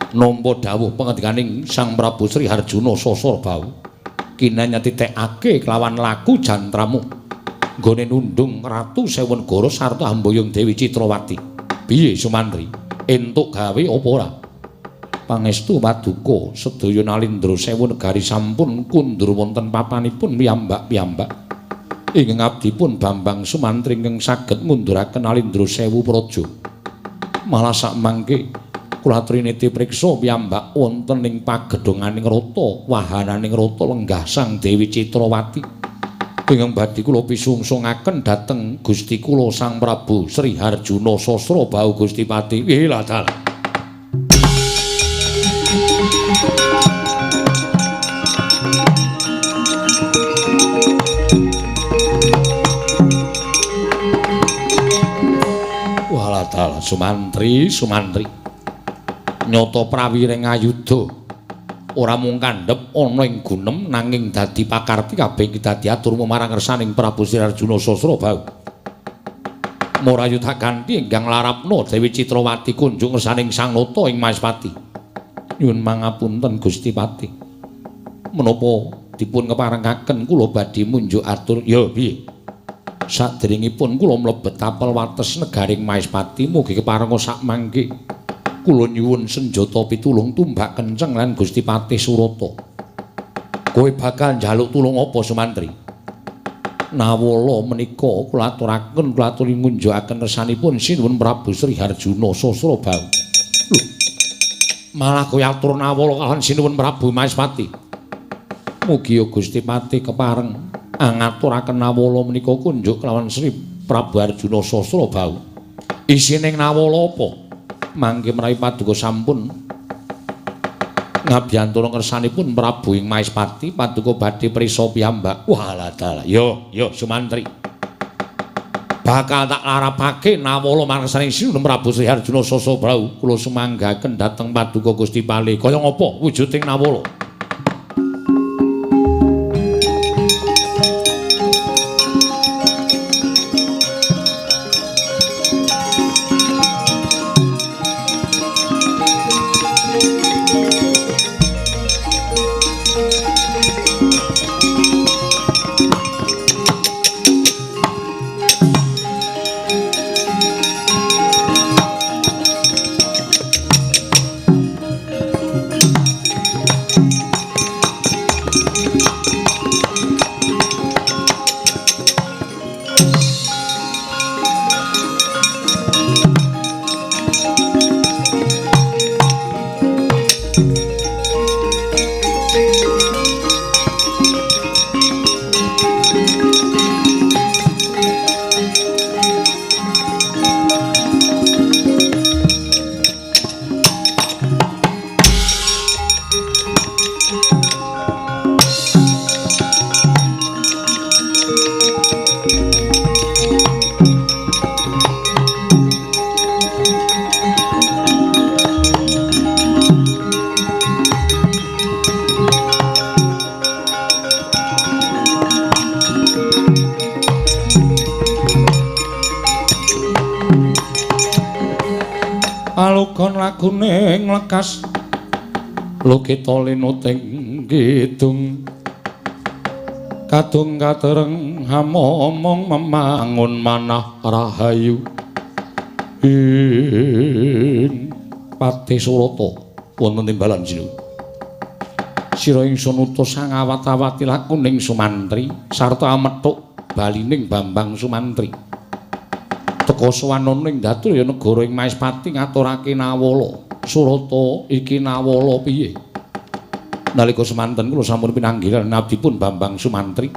nampa dawuh pangandikaning Sang Prabu Sri Harjuna Sasrabahu kinanya titekake kelawan laku jantramu nggone nundung Ratu Sewenegara sarta hamboyong Dewi Citrawati. Piye Sumantri, entuk gawe apa ora? Pangestu paduka sedaya nalindra sewu negari sampun kundur wonten papanipun piyambak-piyambak. Ingkang abdipun Bambang Sumantri ingkang saged ngunduraken nalindra sewu praja. Malah sakmangke kula aturi niti priksa piyambak wonten ing pagedhonganing rata, wahananing rata lenggah Sang Dewi Citrawati. Ingkang badhe kula pisungsungaken dhateng Gusti kula Sang Prabu Sri Harjuna Sasrabahu Gusti Pati. Ilah dalah. Walah Sumantri, Sumantri. Nyata prawiring ayudha ora mung kandhep ana ing gunem nanging dadi pakarti kabeh iki dadi aturmu marang ngersaning Prabu Sri Arjuna Sasrabahu. Marayu tak ganti ingkang larapna Dewi Citrawati kunjung ngersaning Sang Nata ing Maespati. Nyuwun mangapunten Gusti Pati. Menapa dipun keparengaken kula badhe munjuk atur? Ya piye? Saderengipun kula mlebet tapel wates negaring Maespati mugi keparenga sakmangke kula nyuwun senjata pitulung tumbak kenceng lan Gusti Patih Surata. Kowe bakal njaluk tulung apa Sumantri? Nawala menika kula aturaken kula aturi ngunjukaken kersanipun Sinuwun Prabu Sri Harjuna Sasrabahu. Lho, malah kowe atur nawala kalawan Sinuwun Prabu Maespati. Mugi Gusti Patih kepareng angaturaken nawala menika kunjuk kelawan Sri Prabu Arjuna Sasrabahu. Isining nawala apa? Mangke menawi paduka sampun ngabiyantara ngersanipun Prabu ing Maespati, paduka badhe prisa piyambak. Walah dalah. Yo, yo Sumantri. Bakal tak larapake nawala marang Sinuwun Prabu Sri Arjuna Sasrabahu. Kula sumanggaken dhateng paduka Gusti Pali. Kaya ngapa wujuding nawala? Legon lagune nglekas lokita linuting kidung kadung katereng hamomong memangun manah rahayu ing Patih Surata wonten timbalan sinuwun. Sira ingsun utus sangawat-awati lakuning Sumantri sarta amethuk balining Bambang Sumantri. Teka sowanana ing Daturya negara ing Maespati ngaturake nawala. Surata iki nawala piye? Nalika semanten kula sampun pinanggilan abdipun Bambang Sumantri.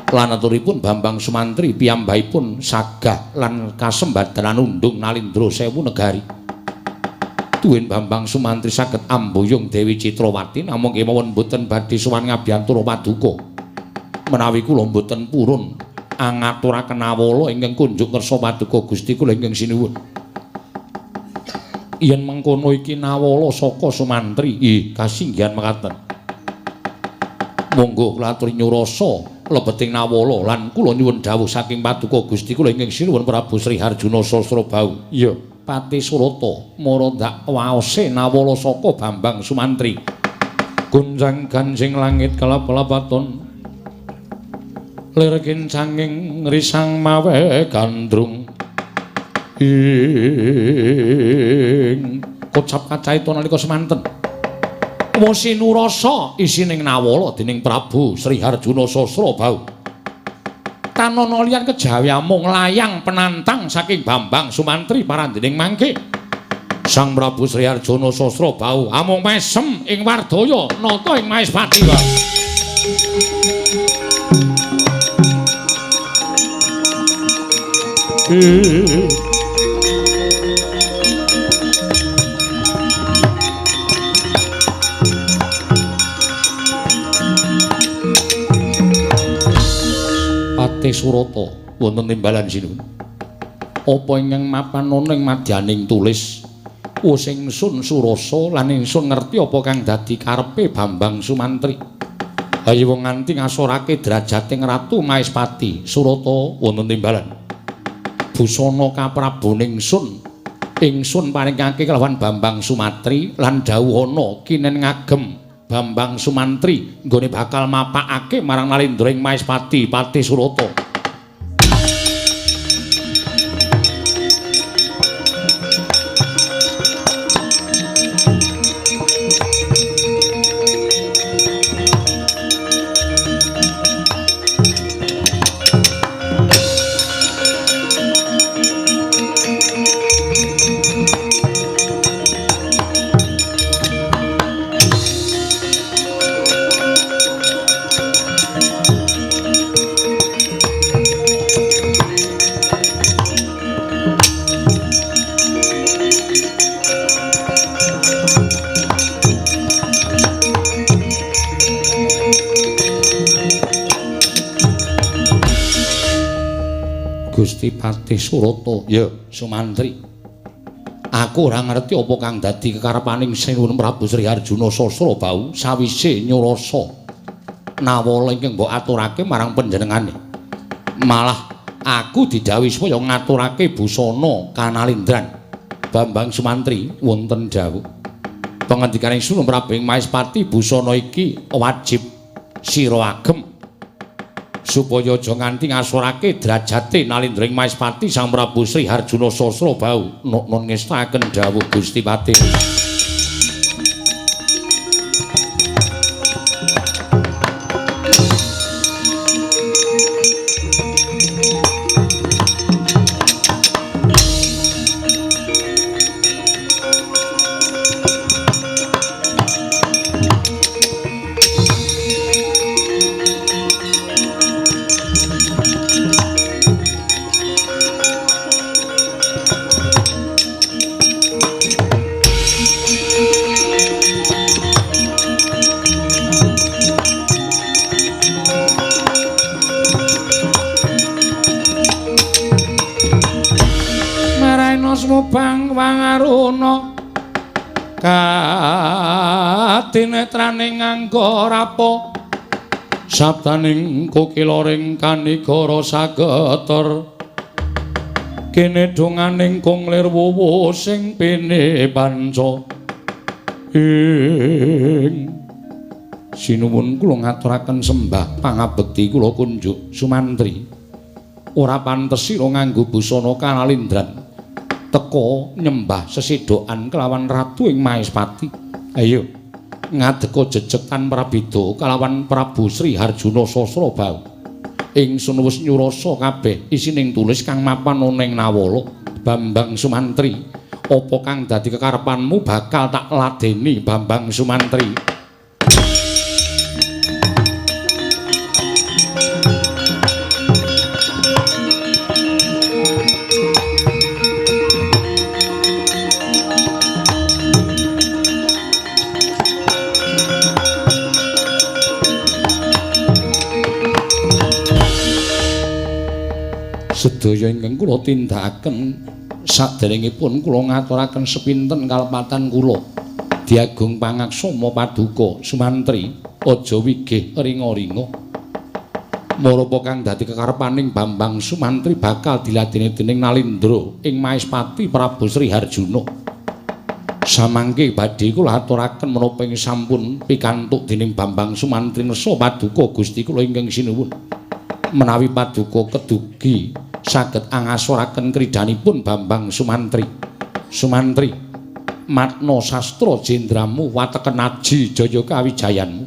Lan aturipun Bambang Sumantri piyambakipun sagah lan kasembadanan undung nalindra sewu negari. Tuwin Bambang Sumantri saged amboyong Dewi Citrawati namung kemawon boten badhe sowan ngabiyantara paduka. Menawi kula boten purun angaturaken nawala ingkang kunjuk kersa paduka Gusti kula ingkang sinuwun. Yen mengkono iki nawala saka Sumantri, ih kasinggihan mekaten. Monggo kula aturi nyurasa lebeting nawala lan kula nyuwun dawuh saking paduka Gusti kula ingkang sinuwun Prabu Sri Harjuna Sasrabahu. Iya, Patih Surata mara ndak waose nawala saka Bambang Sumantri. Gonjang ganjing langit kelap-lapaton. Lir kincanging risang mawe gandrung. Ing kocap kacaita nalika semanten Wasinurasa isining nawala dening Prabu Sri Harjuna Sasrabahu. Tanana liyan kejawi amung layang penantang saking Bambang Sumantri parandening mangke. Sang Prabu Sri Harjuna Sasrabahu amung mesem ing wardaya nata ing Maespati. Patih Surata wonten timbalan sinuwun. Apa ingkang mapan ana ing madyaning tulis? Wus ingsun surasa lan ingsun ngerti apa kang dadi karepe Bambang Sumantri. Ayo wong nganti ngasorake derajating Ratu Maespati. Surata wonten timbalan. Busana kaprabon ingsun, ingsun paringake kelawan Bambang Sumantri lan dawuhana kinen ngagem Bambang Sumantri nggone bakal mapakake marang Nalindra ing Maespati Patih Surata. Gusti Patih Surata, ya Sumantri. Aku ora ngerti apa kang dadi kekarepaning Sinuwun Prabu Sri Harjuna Sasrabahu sawise nyurasa nawala ingkang mbok aturake marang panjenengane. Malah aku didhawuhi supaya ngaturake busana kanalindran. Bambang Sumantri wonten dawuh. Pangandikaning Sinuwun Prabu ing Maespati busana iki wajib sira agem supaya aja nganti ngasorake derajate Nalindra ing Maespati Sang Prabu Sri Harjuna Sasrabahu. Nun ngestakaken dawuh Gusti Patih. Bang wangaruna katinetrane nganggo rapa sabdaning kokiloring kanigara sageter Kene donganing kong lir wuwu sing pene panca. Ing sinuwun kula ngaturaken sembah pangabekti kula kunjuk Sumantri. Ora pantes sira nganggo busana kanalindran teka nyembah sesedokan kelawan ratu ing Maespati. Ayo ngadeka jejeg tan prabeda kalawan Prabu Sri Harjuna Sasrabahu. Ingsun wis nyurasa kabeh isining tulis kang mapan ana ing Nawala. Bambang Sumantri, apa kang dadi kekarepanmu bakal tak ladeni Bambang Sumantri. Sedaya ingkang kula tindakaken saderengipun kula ngaturaken sepinten kalepatan kula. Diagung pangaksama paduka Sumantri, aja wigih ringa-ringa. Marapa kang dadi kekarepaning Bambang Sumantri bakal diladeni dening Nalindra ing Maespati Prabu Sri Harjuna. Samangke badhe kula aturaken menapa ing sampun pikantuk dening Bambang Sumantri ngersa paduka Gusti kula ingkang sinuwun. Menawi paduka kedugi saged angasoraken kridhanipun Bambang Sumantri. Sumantri, matna sastra jendramu wateken aji jaya kawijayanmu.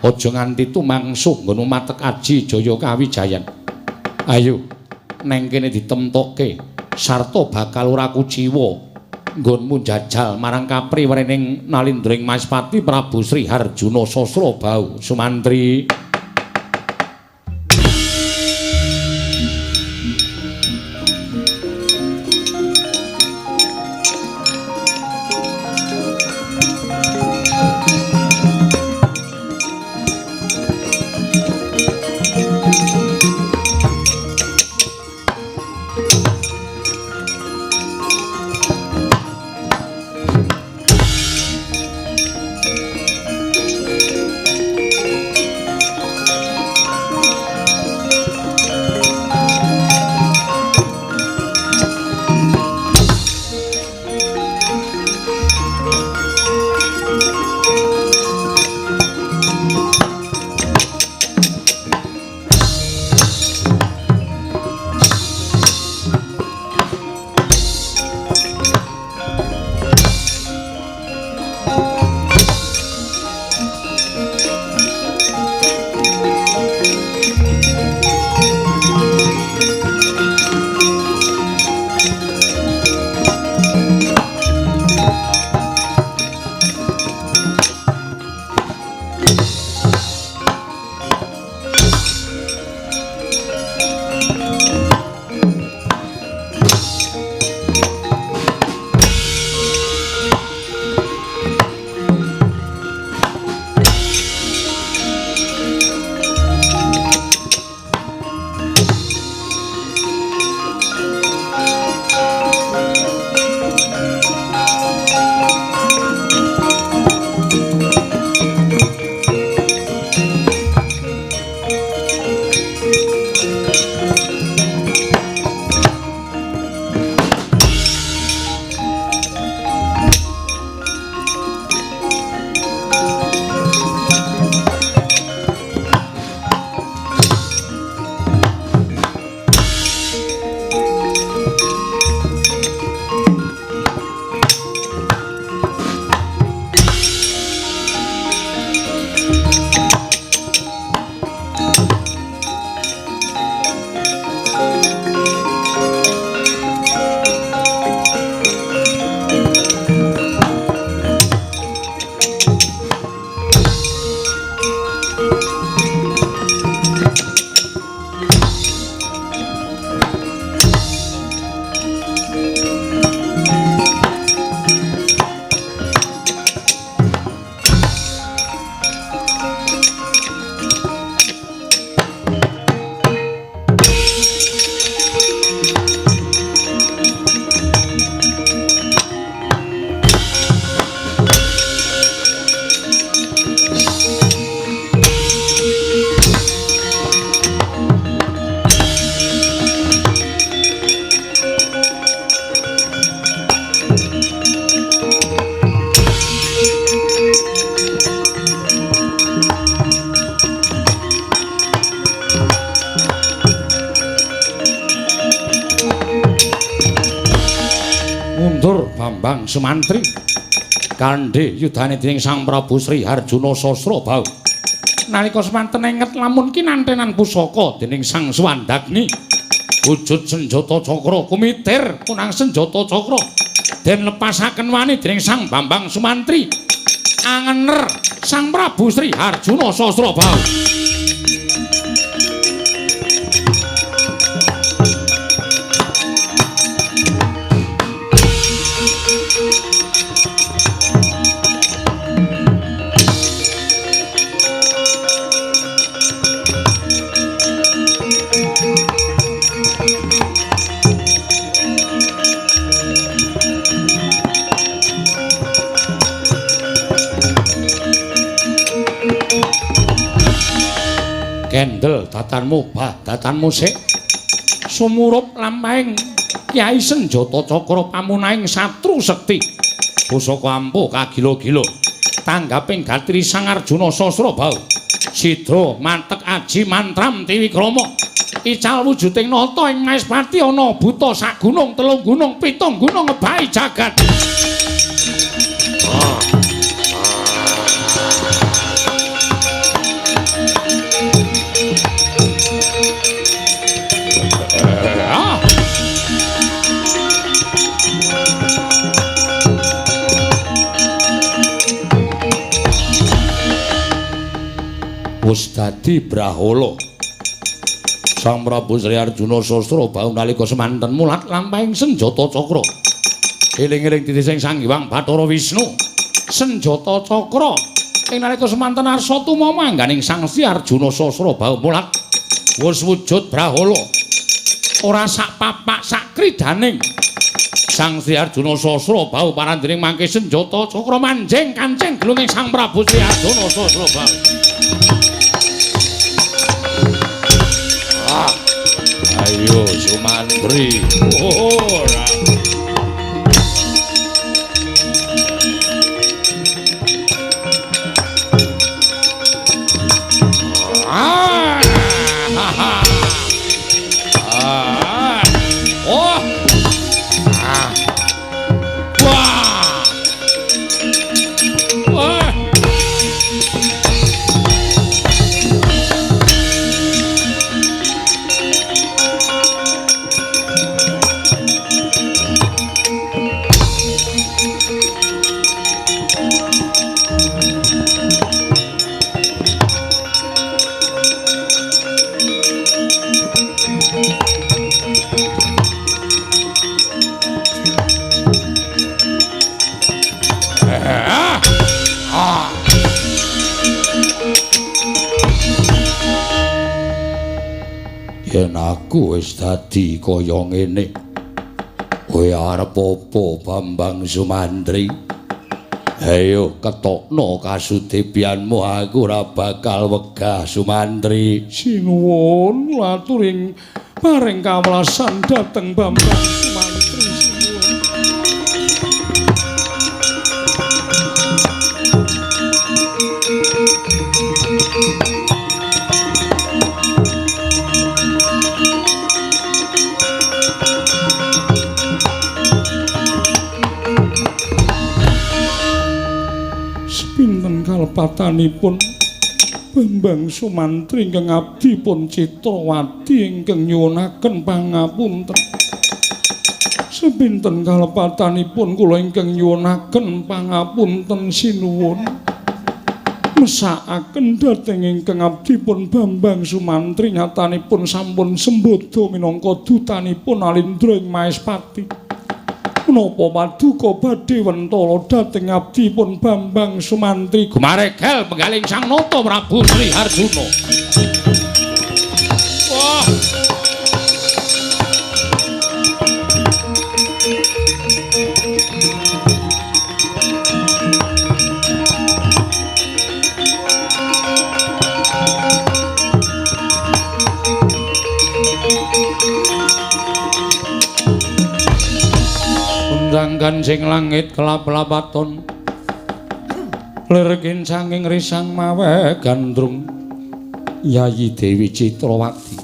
Aja nganti tumangsuh nggonmu matek aji jaya kawijayan. Ayo neng kene ditemtokke sarta bakal ora kuciwa nggonmu jajal marang kapri werening Nalindra ing Maespati Prabu Sri Harjuna Sasrabahu. Sumantri. Bambang Sumantri kandhe yudane dening Sang Prabu Sri Harjuna Sasrabahu. Nalika semanten enget lamun kinantenan pusaka dening Sang Suwandagni wujud senjata cakra kumitir punang senjata cakra den lepasaken wani dening Sang Bambang Sumantri angener Sang Prabu Sri Harjuna Sasrabahu. Kendel datanmu bah datanmu sik sumurup lampahing Kyai Senjata Cakra pamunahing satru sekti pusaka ampuh kagila-gila tanggaping gatri Sang Arjuna Sasrabahu sidra mantek aji mantram tiwikrama ical wujuding nata ing Maespati ana buta sak gunung telung gunung pitung gunung ngebahi jagat. Wis dadi brahala Sang Prabu Sri Arjuna Sasrabahu nalika semanten mulat lampahing senjata cakra eling-eling titising Sang Hyang Bathara Wisnu senjata cakra ing nalika semanten arsa tumama angganing Sang Sri Arjuna Sasrabahu mulat wis wujud brahala ora sak papak sak kridaning Sang Sri Arjuna Sasrabahu parandening mangke senjata cakra manjing kancing gelunging Sang Prabu Sri Arjuna Sasrabahu. Ayo Sumantri. Ora. Ah. Ah. Oh. Ah. Wah. Wah. Yen aku wis dadi kaya ngene, kowe arep apa Bambang Sumantri? Ayo ketokno kasudebianmu, aku ora bakal wegah Sumantri. Sinuwun aturing paring kawelasan dhateng Bambang Sumantri. Sinuwun. Pinten kalepatanipun Bambang Sumantri ingkang abdi pun Citrawati ingkang nyuwunaken pangapunten. Sepinten kalepatanipun kula ingkang nyuwunaken pangapunten sinuwun. Mesakaken dhateng ingkang abdi pun Bambang Sumantri nyatanipun sampun sembodo minangka dutanipun Alindra ing Maespati. Menapa paduka badhe wentala dhateng abdi pun Bambang Sumantri gumaregel penggaling Sang Nata Prabu Sri Harjuna. Wah. Undang kancing langit kelap-lapaton lir kincanging risang mawe gandrung Yayi Dewi Citrawati.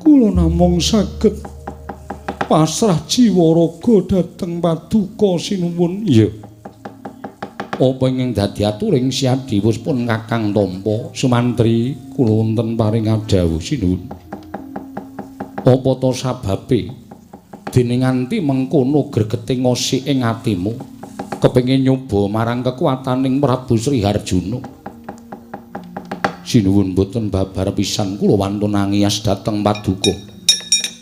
Kula namung saged Pasrah jiwa raga dhateng paduka sinuwun. Iya. Apa ingkang dadi aturing Siadi wis pun Kakang tampa Sumantri kula wonten paring dawuh sinuwun. Apa to sababe dene nganti mengkono gregete ngosik ing atimu kepengin nyoba marang kekuataning Prabu Sri Harjuna? Sinuwun boten babar pisan kula wantun angiyas dhateng paduka.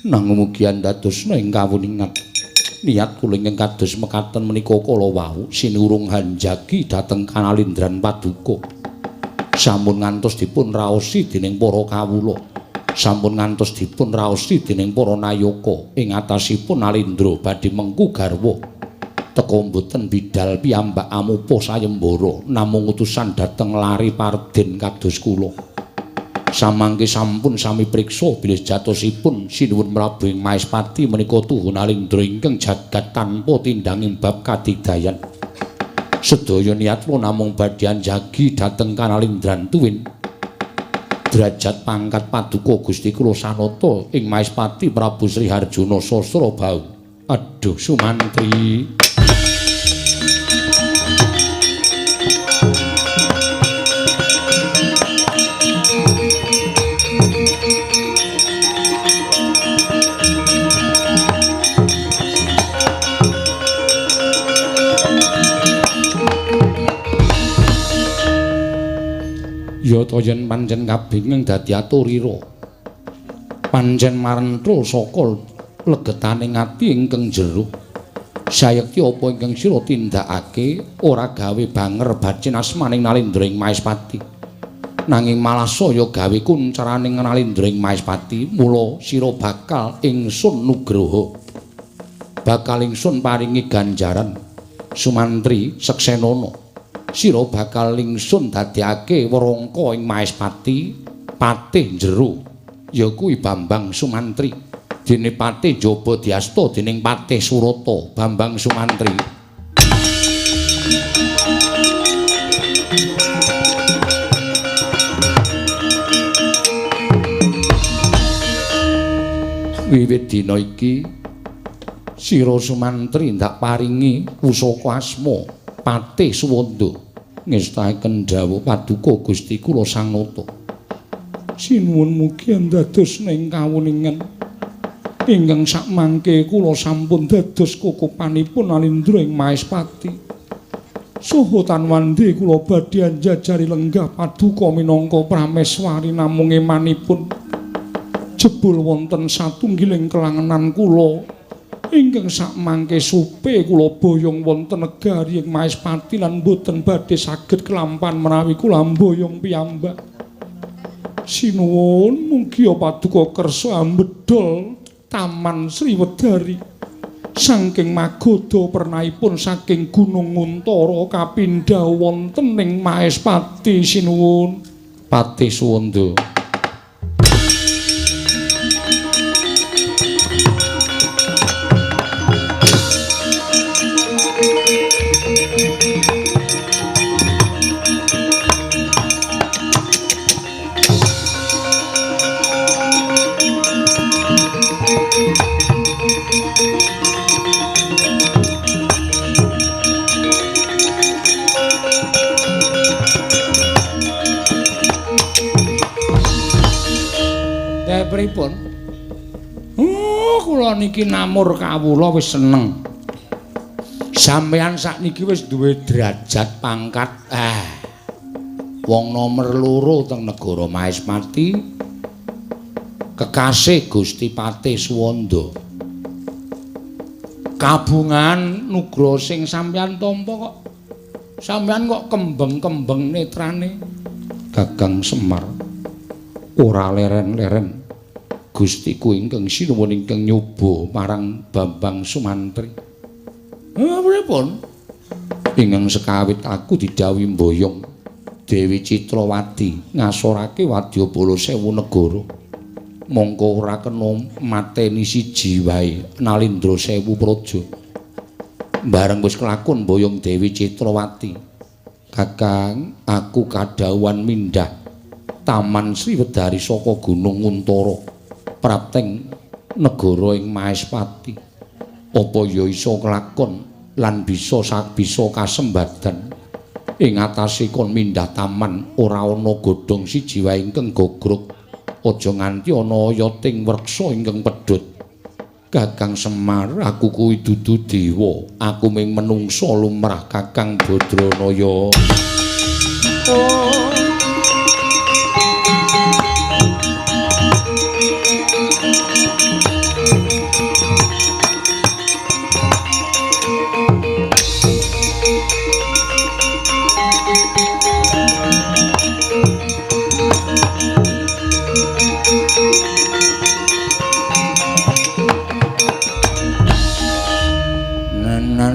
Nanging mugi andadosna ing kawuningan. Niat kula ingkang kados mekaten menika kala wau sinurung hanjagi dhateng kanalindran paduka. Sampun ngantos dipun raosi dening para kawula. Sampun ngantos dipun raosi dening para nayaka ing atasipun Nalindra badhe mengku garwa. Teka mboten bidal piyambak amupa sayembara namung utusan dhateng lari parden kados kula. Samangke sampun sami priksa bilih jatosipun sinuwun Prabu ing Maespati menika tuhu Nalindra ingkang jagat tanpa tindanging bab kadigdayan. Sedaya niat kula namung badhe anjagi dhateng kanalindran tuwin derajat pangkat paduka Gusti kula sanata ing Maespati Prabu Sri Harjuna Sasrabahu. Aduh Sumantri. Ya ta yen pancen kabeh dadi aturira. Pancen marentul saka legetaning ati ingkang jero. Sayekti apa ingkang sira tindakake ora gawe banger bacin asmaning Nalindra ing Maespati. Nanging malah saya gawe kuncaraning Nalindra ing Maespati, mula sira bakal ingsun nugroho. Bakal ingsun paringi ganjaran. Sumantri seksenana. Sira bakal ingsun dadekake werangka ing Maespati patih jero ya kuwi Bambang Sumantri. Dene patih njaba diasta dening Patih Surata Bambang Sumantri. Wiwit dina iki sira Sumantri ndak paringi pusaka asma Patih Suwanda ngestaken dawuh paduka Gusti kula Sang Nata. Sinuwun mugi andados ing kawuningan ingkang sakmangke kula sampun dados kukupanipun Nalindra ing Maespati. Saha tanwandhe kula badhe anjajari lenggah paduka minangka prameswari namung emanipun jebul wonten satunggiling kelangenan kula ingkang sakmangke supe kula boyong wonten negari ing Maespati lan boten badhe saged kelampan menawi kula mboyong piyambak. Sinuwun mugi paduka kersa ambedol Taman Sriwedari saking magoda pernaipun saking Gunung Nguntara kapindha wonten ing Maespati. Sinuwun Patih Suwanda. Pripun? Kula niki namur kawula wis seneng. Sampeyan sakniki wis duwe derajat pangkat. Wong nomer loro teng negara Maespati. Kekasih Gusti Patih Suwanda. Kabungan nugra sing sampeyan tampa kok. Sampeyan kok kembeng-kembeng netrane. Gagang Semar ora leren-leren. Gustiku ingkang sinuwun ingkang nyoba marang Bambang Sumantri. Pripun? Ingkang sekawit aku didhawuhi mboyong Dewi Citrawati ngasorake wadyabala 1000 negara. Mongko ora kena mateni siji wae Nalindra 1000 praja. Bareng wis kelakon mboyong Dewi Citrawati, Kakang, aku kadhawuhan mindhah Taman Sriwedari saka Gunung Nguntara. Prapteng Negara ing Maespati. Apa ya iso kelakon lan bisa bisa kasembadan ing atase kon mindah taman ora ana godhong siji wae ingkang gogrog. Aja nganti ana oyoting wreksa ingkang pedhot. Kakang Semar, aku kuwi dudu dewa, aku mung menungsa lumrah Kakang Badranaya. Oh.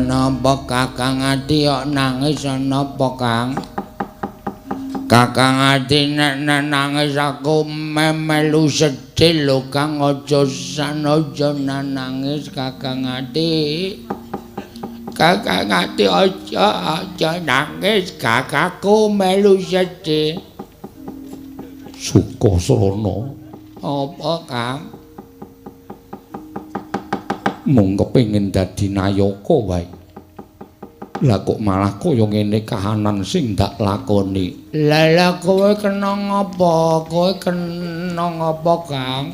Napa Kakang Adi kok nangis napa Kang? Kakang Adi nek nangis aku melu sedih lho Kang, aja sanaja nangis Kakang Adi. Kakang Adi aja nangis, kakakku melu sedih. Sukasrana. Apa Kang? Mung kepengin dadi nayaka wae. Lah kok malah kaya ngene kahanan sing ndak lakoni. Lah lah kowe kena ngapa? Kowe kena ngapa, Kang?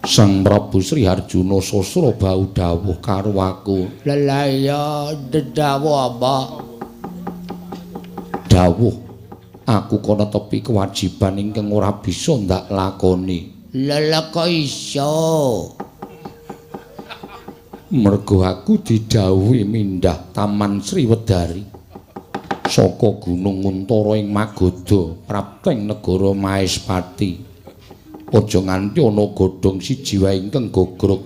Sang Prabu Sri Harjuna Sasrabahu dawuh karo aku. Lah lah ya dawuh apa? Dawuh aku kono tepi kewajiban ingkang ora bisa ndak lakoni. Lah lah kok iso? Mergo aku didhawuhi mindah Taman Sriwedari saka Gunung Untara ing Magadha prapteng negara Maespati. Aja nganti ana godhong siji wae ingkang gogrog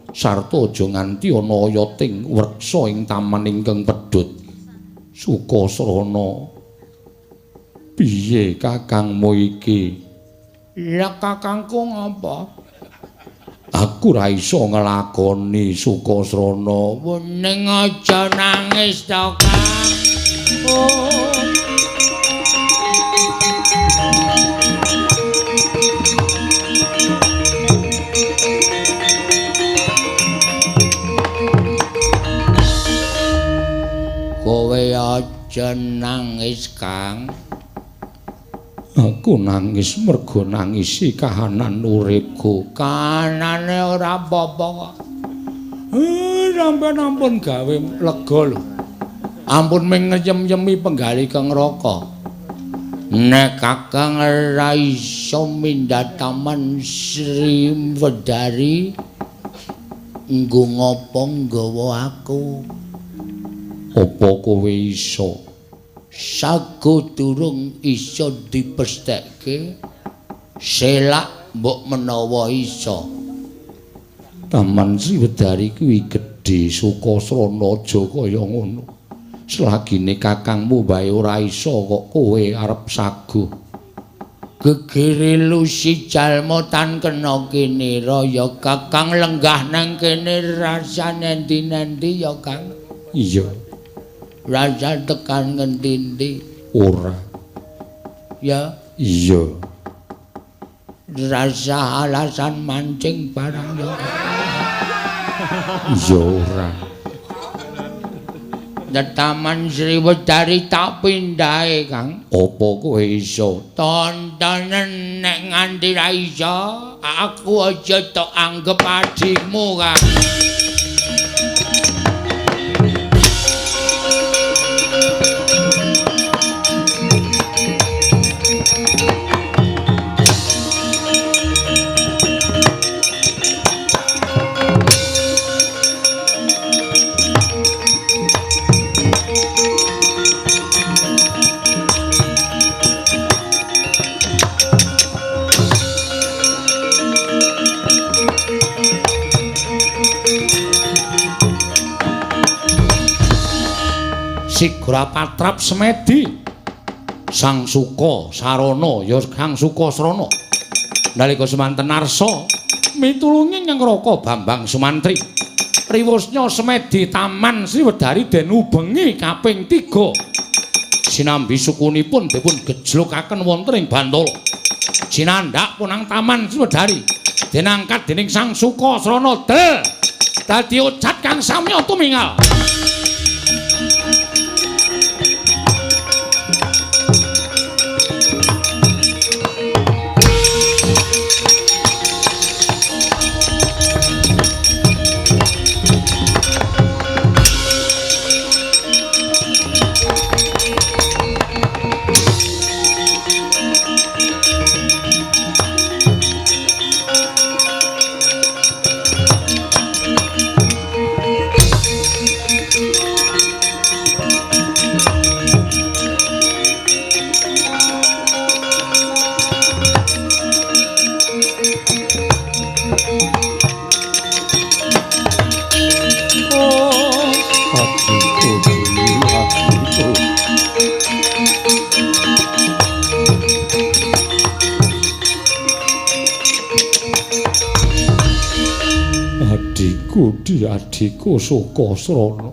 sarta aja nganti ana oyoting wreksa ing taman ingkang pedhot. Sukasrana, piye kakangmu iki? Lah kakangku ngapa? Aku ra iso nglakoni Sukasrana. Ning aja nangis to, Kang. Oh. Kowe aja nangis, Kang. Aku nangis mergo nangisi kahanan uripku. Kahanane ora apa-apa kok. Sampeyan ampun gawe lega lho. Ampun mung ngeyem-yemi penggalih kang neraka. Nek Kakang ora iso mindah Taman Sriwedari, nggo ngopo nggawa aku? Apa kowe iso? Sago durung iso dipestheke, selak mbok menawa iso. Taman Sriwedari kuwi gedhe, Sukasrana aja kaya ngono. Selagine kakangmu wae ora iso kok kowe arep saguh. Gegere lusi jalma tan kena kinira ya Kakang, lenggah nang kene rasa nendi-nendi ya Kang. Iya. Rasa tekan ngendi-endi? Ora. Ya? Iya. Rasa alasan mancing barang ya. Iya ora. Taman Sriwedari tak pindahe, Kang. Apa kowe iso? Tontonen nek nganti ra iso, aku aja tok anggep adikmu, Kang. Sigra patrap semedi Sang Suka Sarana ya Sang Sukasrana nalika semanten arsa mitulungi nyang Raka Bambang Sumantri riwusnya semedi Taman Sriwedari den ubengi kaping 3 sinambi sukunipun dipun gejlokaken wonten ing Bantala sinandhak punang Taman Sriwedari Denangkat dening Sang Suka Srana del dadi ocat kang samya tumingal. Adhiku Sukasrana,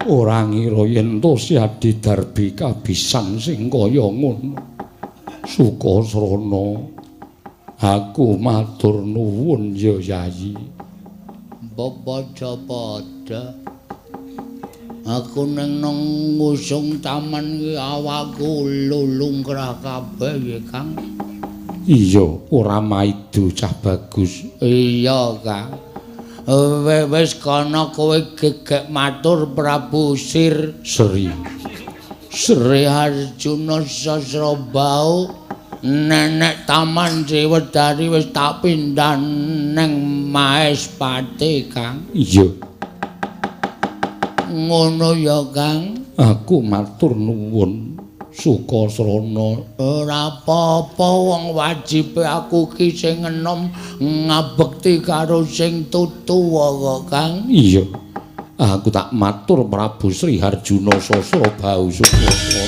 ora ngira yen to si Adi Darbi kabisan sing kaya ngono. Sukasrana, aku matur nuwun ya Yayi. Mbok padha-padha. Aku ning nang ngusung taman iki awakku lulungkrah kabeh ya Kang. Iya, ora maido cah bagus. Iya, Kang. Wis kana kowe gegek matur Prabu Sir Sri Sri Arjuna Sasrabau nenek Taman Sriwedari wis tak pindah neng Maespati Kang. Iya. Ngono ya Kang. Aku matur nuwun Sukasrana. Ora apa-apa wong wajibe aku ki sing enom ngabekti karo sing tuwa kok Kang. Iya. Aku tak matur Prabu Sri Harjuna Sasrabau Sukasrana.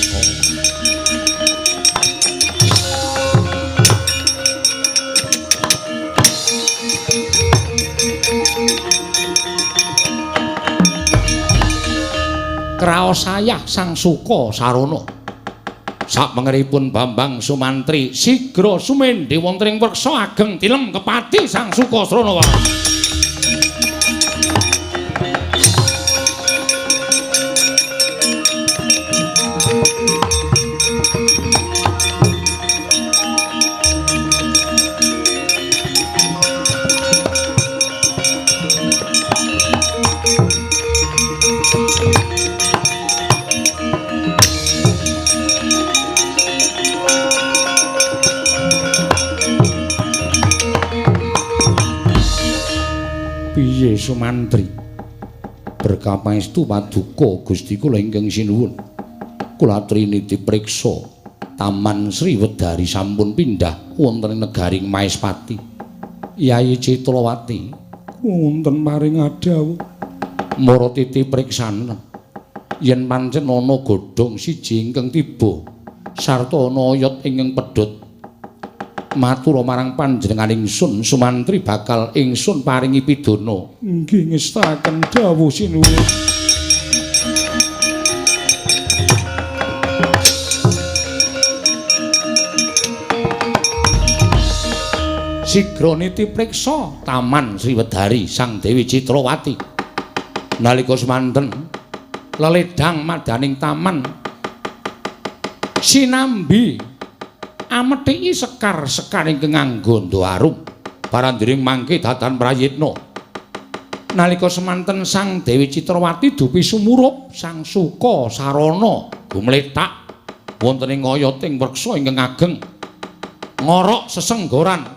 Kraos ayah Sang Suka Sarana. Sakmengeripun Bambang Sumantri sigra sumendhe wonten ing wreksa ageng tilem kepati Sang Sukasrana. Piye Sumantri? Berkah pangestu paduka Gusti kula ingkang sinuwun. Kula aturi dipriksa Taman Sriwedari sampun pindah wonten ing negaring Maespati. Yayi Citrawati wonten maring adhawuh. Mara titi priksanen yen pancen ana godhong siji ingkang tiba sarta ana oyot ingkang pedhot. Matur marang panjenengan ingsun Sumantri bakal ingsun paringi pidana. Nggih ngestaken dawuh sinuwun. Sigra niti priksa Taman Sriwedari Sang Dewi Citrawati. Nalika semanten leledang madaning taman sinambi amethiki sekar-sekar ingkang nganggo arum parandiring mangke datan prayitna. Nalika semanten Sang Dewi Citrawati dupi sumurup Sang Suka Sarana gumlethak wonten ing oyoting wreksa ingkang ageng ngorok sesenggoran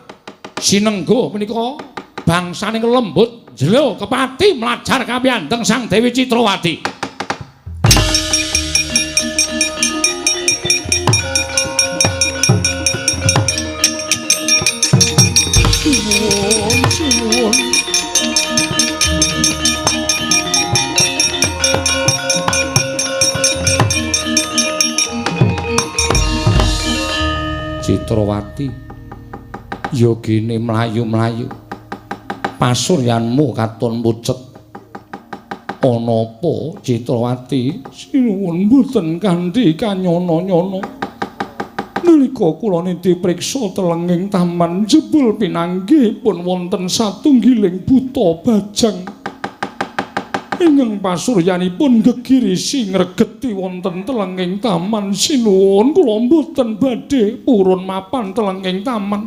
sinengga menika bangsaning lembut jelo kepati mlajar kapiyandeng Sang Dewi Citrawati. Citrawati yogine mlayu-mlayu pasuryanmu katon pucet. Ana apa Citrawati? Sinuwun mboten kanthi kanyana-nyana. Nalika kula niti priksa telenging taman jebul pinanggihipun wonten satunggiling buta bajang. Ingkang pasuryanipun gegirisi ngregeti wonten telenging taman. Sinuwun kula mboten badhe purun mapan telenging taman.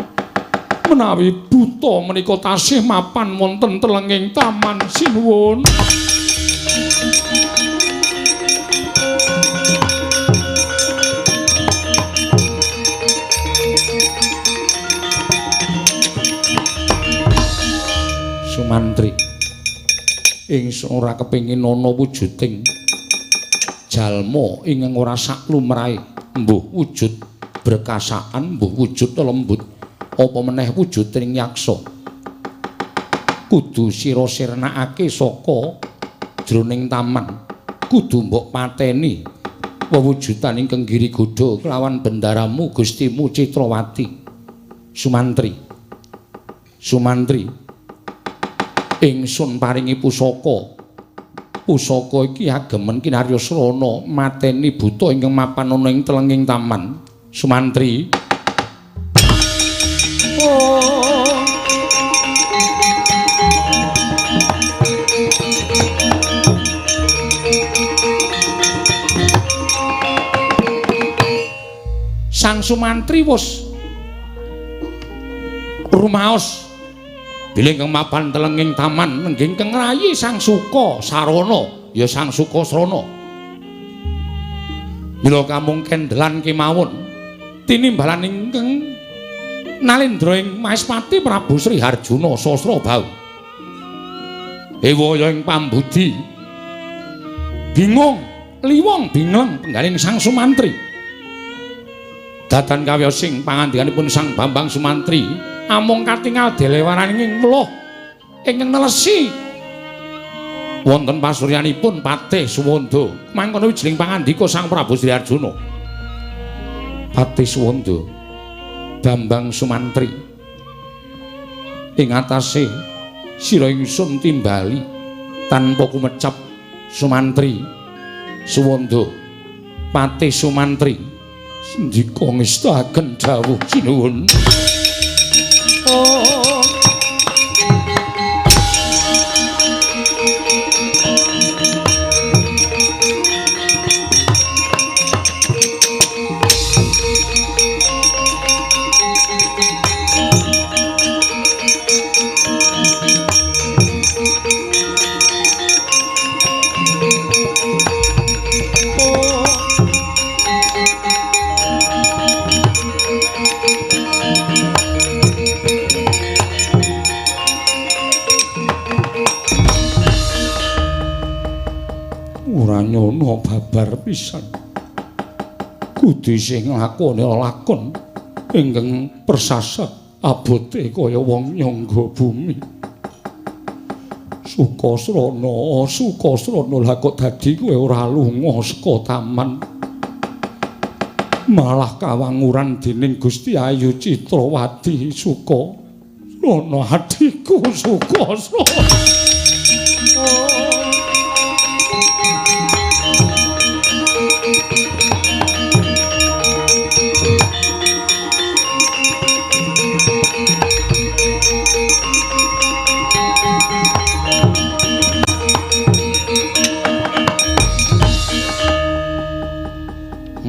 Menawi buta menika tasih mapan wonten telenging taman. Sinuwun. Sumantri, ingsun ora kepengin ana wujuding jalma ingkang ora saklumrahe, mbuh wujud berkasaan, mbuh wujud lembut, apa meneh wujuding yaksa. Kudu sira sirnakake saka jroning taman, kudu mbok pateni wewujudan ingkang Girigodha kelawan bendaramu Gustimu Citrawati. Sumantri, Sumantri, ingsun paringi pusaka. Pusaka iki agemen kinarya srana mateni buta ingkang mapan ana ing telenging taman. Sumantri. Oh. Sang Sumantri wis rumaos bilih ingkang mapan telenging taman nenggih ingkang ngrayi Sang Suka Sarana, ya Sang Suka Srana. Mila kamung kendhelan kemawon tinimbalan ingkang nalendra ing Maespati Prabu Sri Harjuna Sasrabahu. Ewaya ing pambudi bingung liwong bingleng penggaling Sang Sumantri. Datan kawiyosing pangandikanipun Sang Bambang Sumantri amung katingal delewaraning weluh ingkang nelesi wonten pasuryanipun Patih Suwanda. Mangkono wijiling pangandika Sang Prabu Sri Arjuna. Patih Suwanda, Bambang Sumantri, ing atase sira ingsun timbali tanpa kumecap. Sumantri Suwanda, Patih Sumantri, sendika ngestaken dawuh sinuwun. Oh. Nyono babar pisan. Kudu isih nglakoni lakon ingkang persasat abote kaya wong nyangga bumi. Sukasrana, Sukasrana, lah kok dadi kowe ora lunga saka taman. Malah kawanguran dening Gusti Ayu Citrawati. Sukasrana adhiku, Sukasrana. Oh.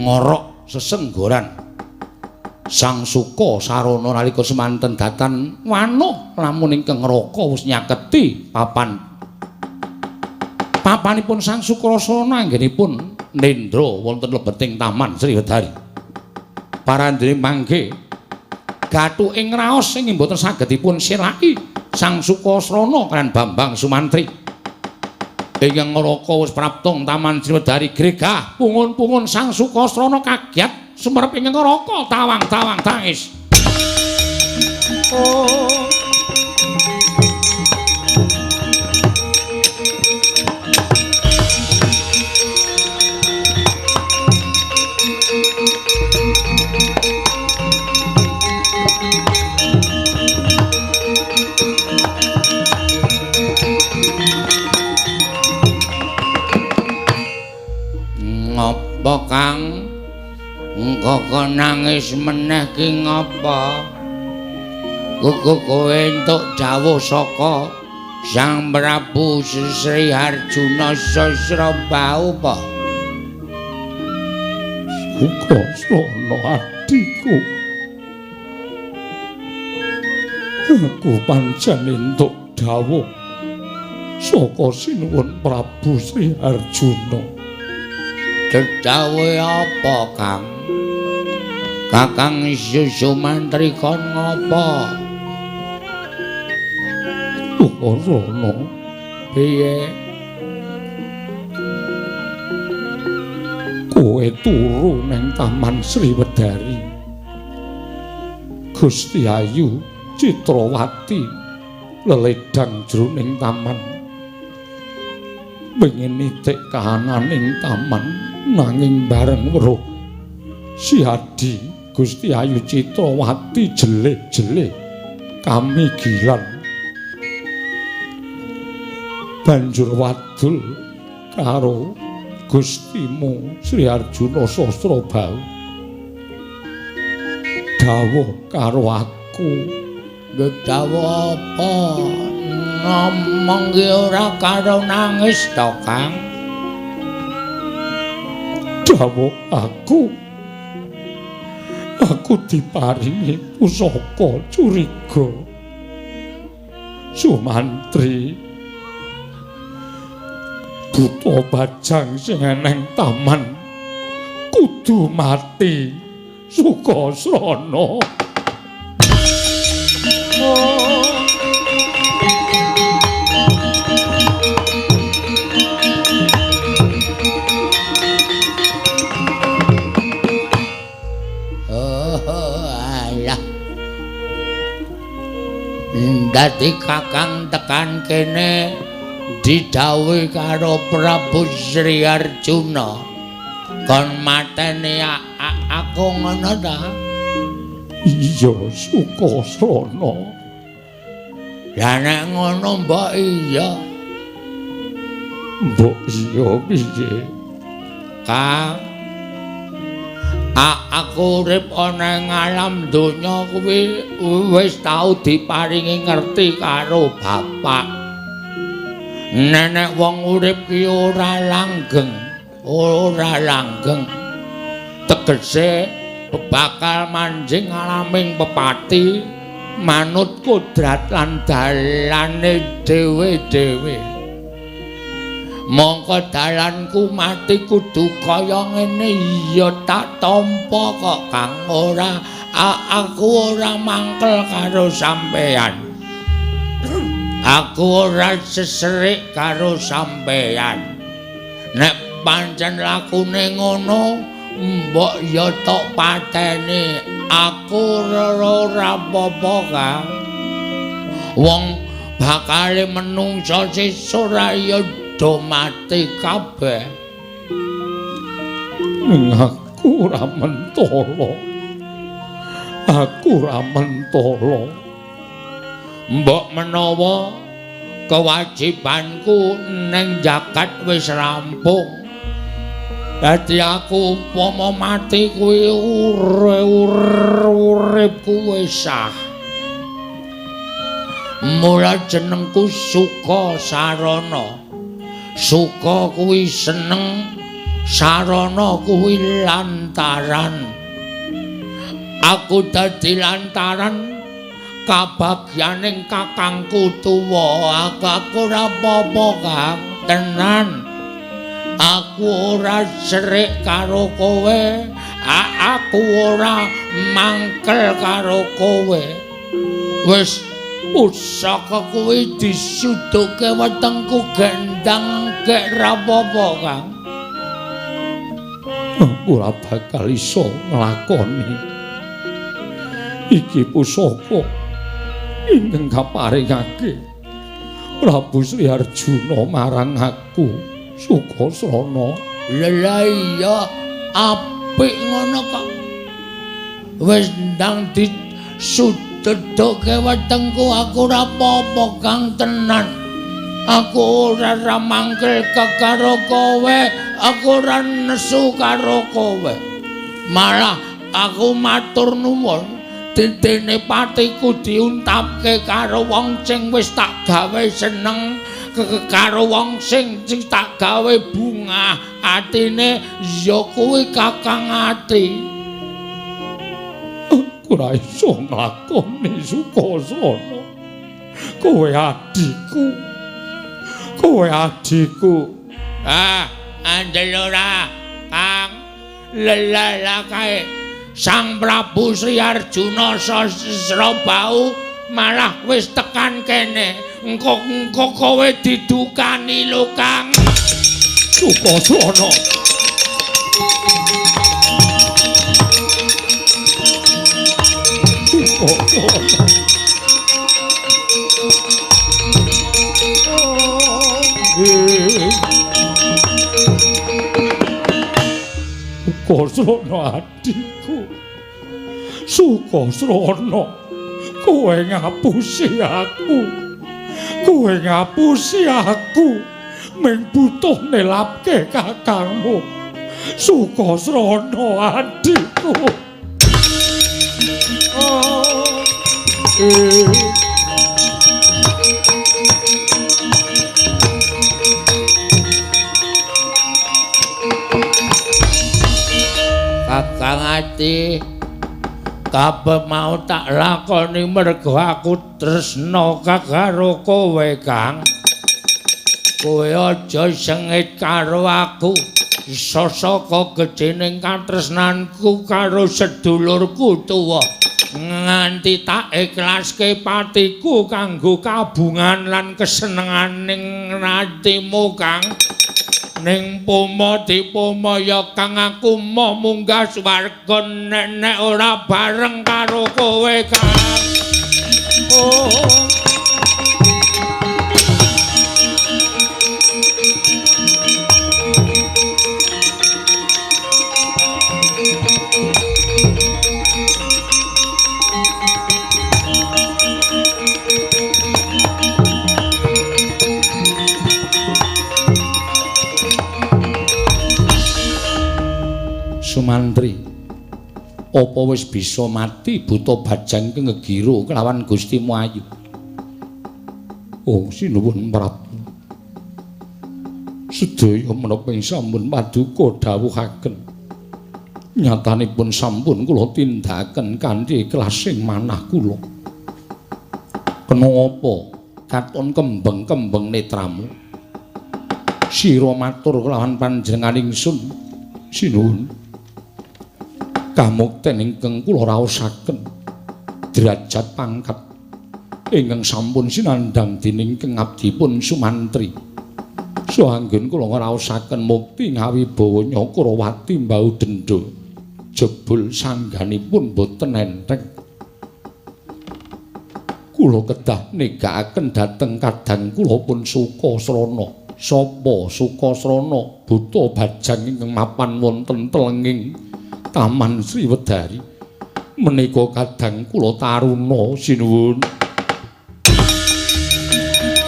Ngorok sesenggoran Sang Suka Sarana nalika semanten datan wanuh lamun ingkang ngraka wis nyaketi papan. Papanipun Sang Suka Sarana anggenipun nendra wonten lebeting Taman Sriwedari. Parandene mangke gathuking ing raos ing mboten saged dipun selaki Sang Suka Sarana kaliyan Bambang Sumantri. Ingkang ngraka wis praptung Taman Sriwedari gregah pungun-pungun Sang Sukasrana kagiat sumerep ing ngraka tawang-tawang tangis. Oh. Ngopo Kang? Engko kok nangis meneh ki ngapa? Kuku kowe entuk dawuh saka Sang Prabu Sri Arjuna Sasrabahu apa? Sukasrana adhiku. Aku pancen entuk dawuh saka Sinuwun Prabu Sri Arjuna. Dawuhe apa, Kang? Kakang Susumantri kon ngopo? Sukasrana, piye? Kowe turu nang Taman Sriwedari. Gusti Ayu Citrawati leledang jroning taman. Pengen nitik kahananing taman nanging bareng weruh si Adi Gusti Ayu Citrawati jelih-jelih kamigilan. Banjur wadul karo Gustimu Sri Arjuna Sasrabahu. Dawuh karo aku. Dawuh apa? Ngomong ki ora karo nangis to, Kang? Dawuh aku. Aku diparingi pusaka curiga. Sumantri buta bajang sing eneng taman kudu mati. Sukasrana. Oh, alah. Dadi Kakang tekan kene didhawuhi karo Prabu Sri Arjuna kon mateni aku ngono ta? Iya, Sukasrana. Lah nek ngono mbok iya. Mbok iya piye? Kang, aku urip ana ing alam donya kuwi wis tau diparingi ngerti karo bapak. Nenek wong urip ki ora langgeng, ora langgeng. Tegese bakal manjing alaming pepati manut kodrat lan dalane dhewe-dhewe. Mongko dalanku mati kudu kaya ngene ya tak tampa kok, Kang. Ora, aku ora mangkel karo sampeyan. Aku ora seserik karo sampeyan. Nek pancen lakune ngono, mbok ya tok pateni. Aku ora apa-apa, Kang. Wong bakale menungsa sesuk ora ya do mati kabeh. Aku ora mentolo. Aku ora mentolo. Mbok menawa kewajibanku ning jagat wis rampung. Dadi aku upama mati kuwi uripku wis sah. Mula jenengku Suka Sarana. Suka kuwi seneng, sarana kuwi lantaran. Aku dadi lantaran kabagyaning kakangku tuwa. Aku ora apa-apa, Kang, tenan. Aku ora serik karo kowe, aku ora mangkel karo kowe. Wis pusaka kuwi disuduke wetengku gendang gek ra apa-apa, Kang. Aku ora bakal iso nglakoni iki pusaka ingkang kaparingake Prabu Sri Arjuna marang aku. Sukasrana. Lha iya apik ngono kok. Wis ndang disuduke wetengku, aku ora apa-apa, Kang, tenan. Aku ora mangkel karo kowe, aku ora nesu karo kowe. Malah aku matur nuwun titine patiku diuntapke karo wong sing wis tak gawe seneng, karo wong sing tak gawe bungah atine ya kuwi Kakang Ati. Aku ora iso nglakoni Sukasana. Kowe adikku. Kowe adikku. Ah, andel ora, Kang. Lelala kae Sang Prabu Sri Arjuna Sasrabahu malah wis tekan kene. Engko kowe didukani lho, Kang. Sukasana. Sukasana. Sukasana adikku. Sukasana, kowe ngapusi aku. Kowe ngapusi aku. Ming butuh nelapke kakangmu. Sukasana adikku. Kakang Ati, kabeh mau tak lakoni mergo aku tresna karo kowe, Kang. Kowe aja sengit karo aku. Sasaka gedhening katresnanku karo sedulurku tuwa. Nganti tak ikhlaske patiku kanggo kabungan lan kesenenganing atimu, Kang. Ning pomo dipomo ya Kang, aku moh munggah swarga nek ora bareng karo kowe, Kang. Oh. Sumantri, apa wis bisa mati buta bajang ki ngegira kelawan Gustimu Ayu? Oh, sinuwun Prabu. Sedaya menapa ing sampun paduka dawuhaken. Nyatanipun sampun kula tindakaken kanthi ikhlas ing manah kula. Kena apa katon kembeng-kembeng netramu? Sira matur kelawan panjenengan ingsun. Sinuwun. Kamukten ingkang kula raosaken derajat pangkat ingkang sampun sinandhang dening ingkang abdipun Sumantri. Saha anggen kula ngraosaken mukti ngawibawa Nyakrawati mbau dendha jebul sangganipun boten enteng. Kula kedah negakaken dhateng kadang kula pun Sukasrana. Sapa Sukasrana? Buta bajang ingkang mapan wonten telenging Taman Sriwedari. Menika kadang kula taruna sinuwun.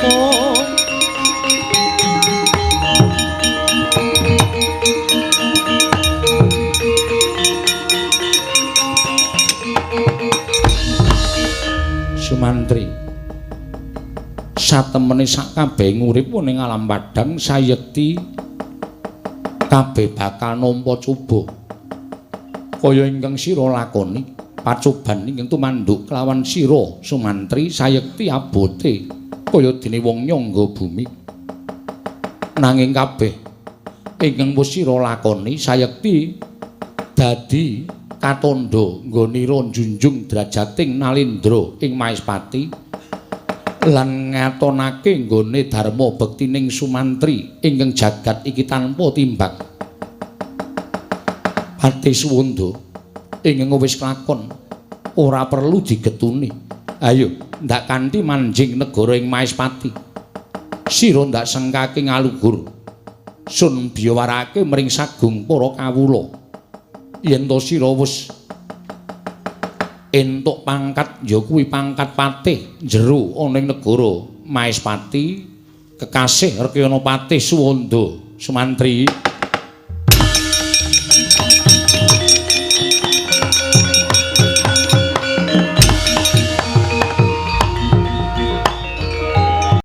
Oh. Sumantri, satemene sak kabeh urip ning alam padhang sayekti kabeh bakal nampa cuba. Kaya ingkang sira lakoni pacoban ingkang tumanduk kelawan sira Sumantri sayekti abote kaya dene wong nyangga bumi. Nanging kabeh ingkang wis sira lakoni sayekti dadi katandha nggonira njunjung drajating nalendra ing Maespati lan ngatonake nggone dharma bektining Sumantri ingkang jagat iki tanpa timbang. Pati Suwanda ingkang wis kelakon ora perlu digetuni. Ayo ndak kanthi manjing negara ing Maespati. Sira ndak sengkake ngaluhur. Sun biyawarake mring sagung para kawula. Yen to sira wis entuk pangkat ya kuwi pangkat patih jero ana ing negara Maespati kekasih Rekyana Patih Suwanda Sumantri.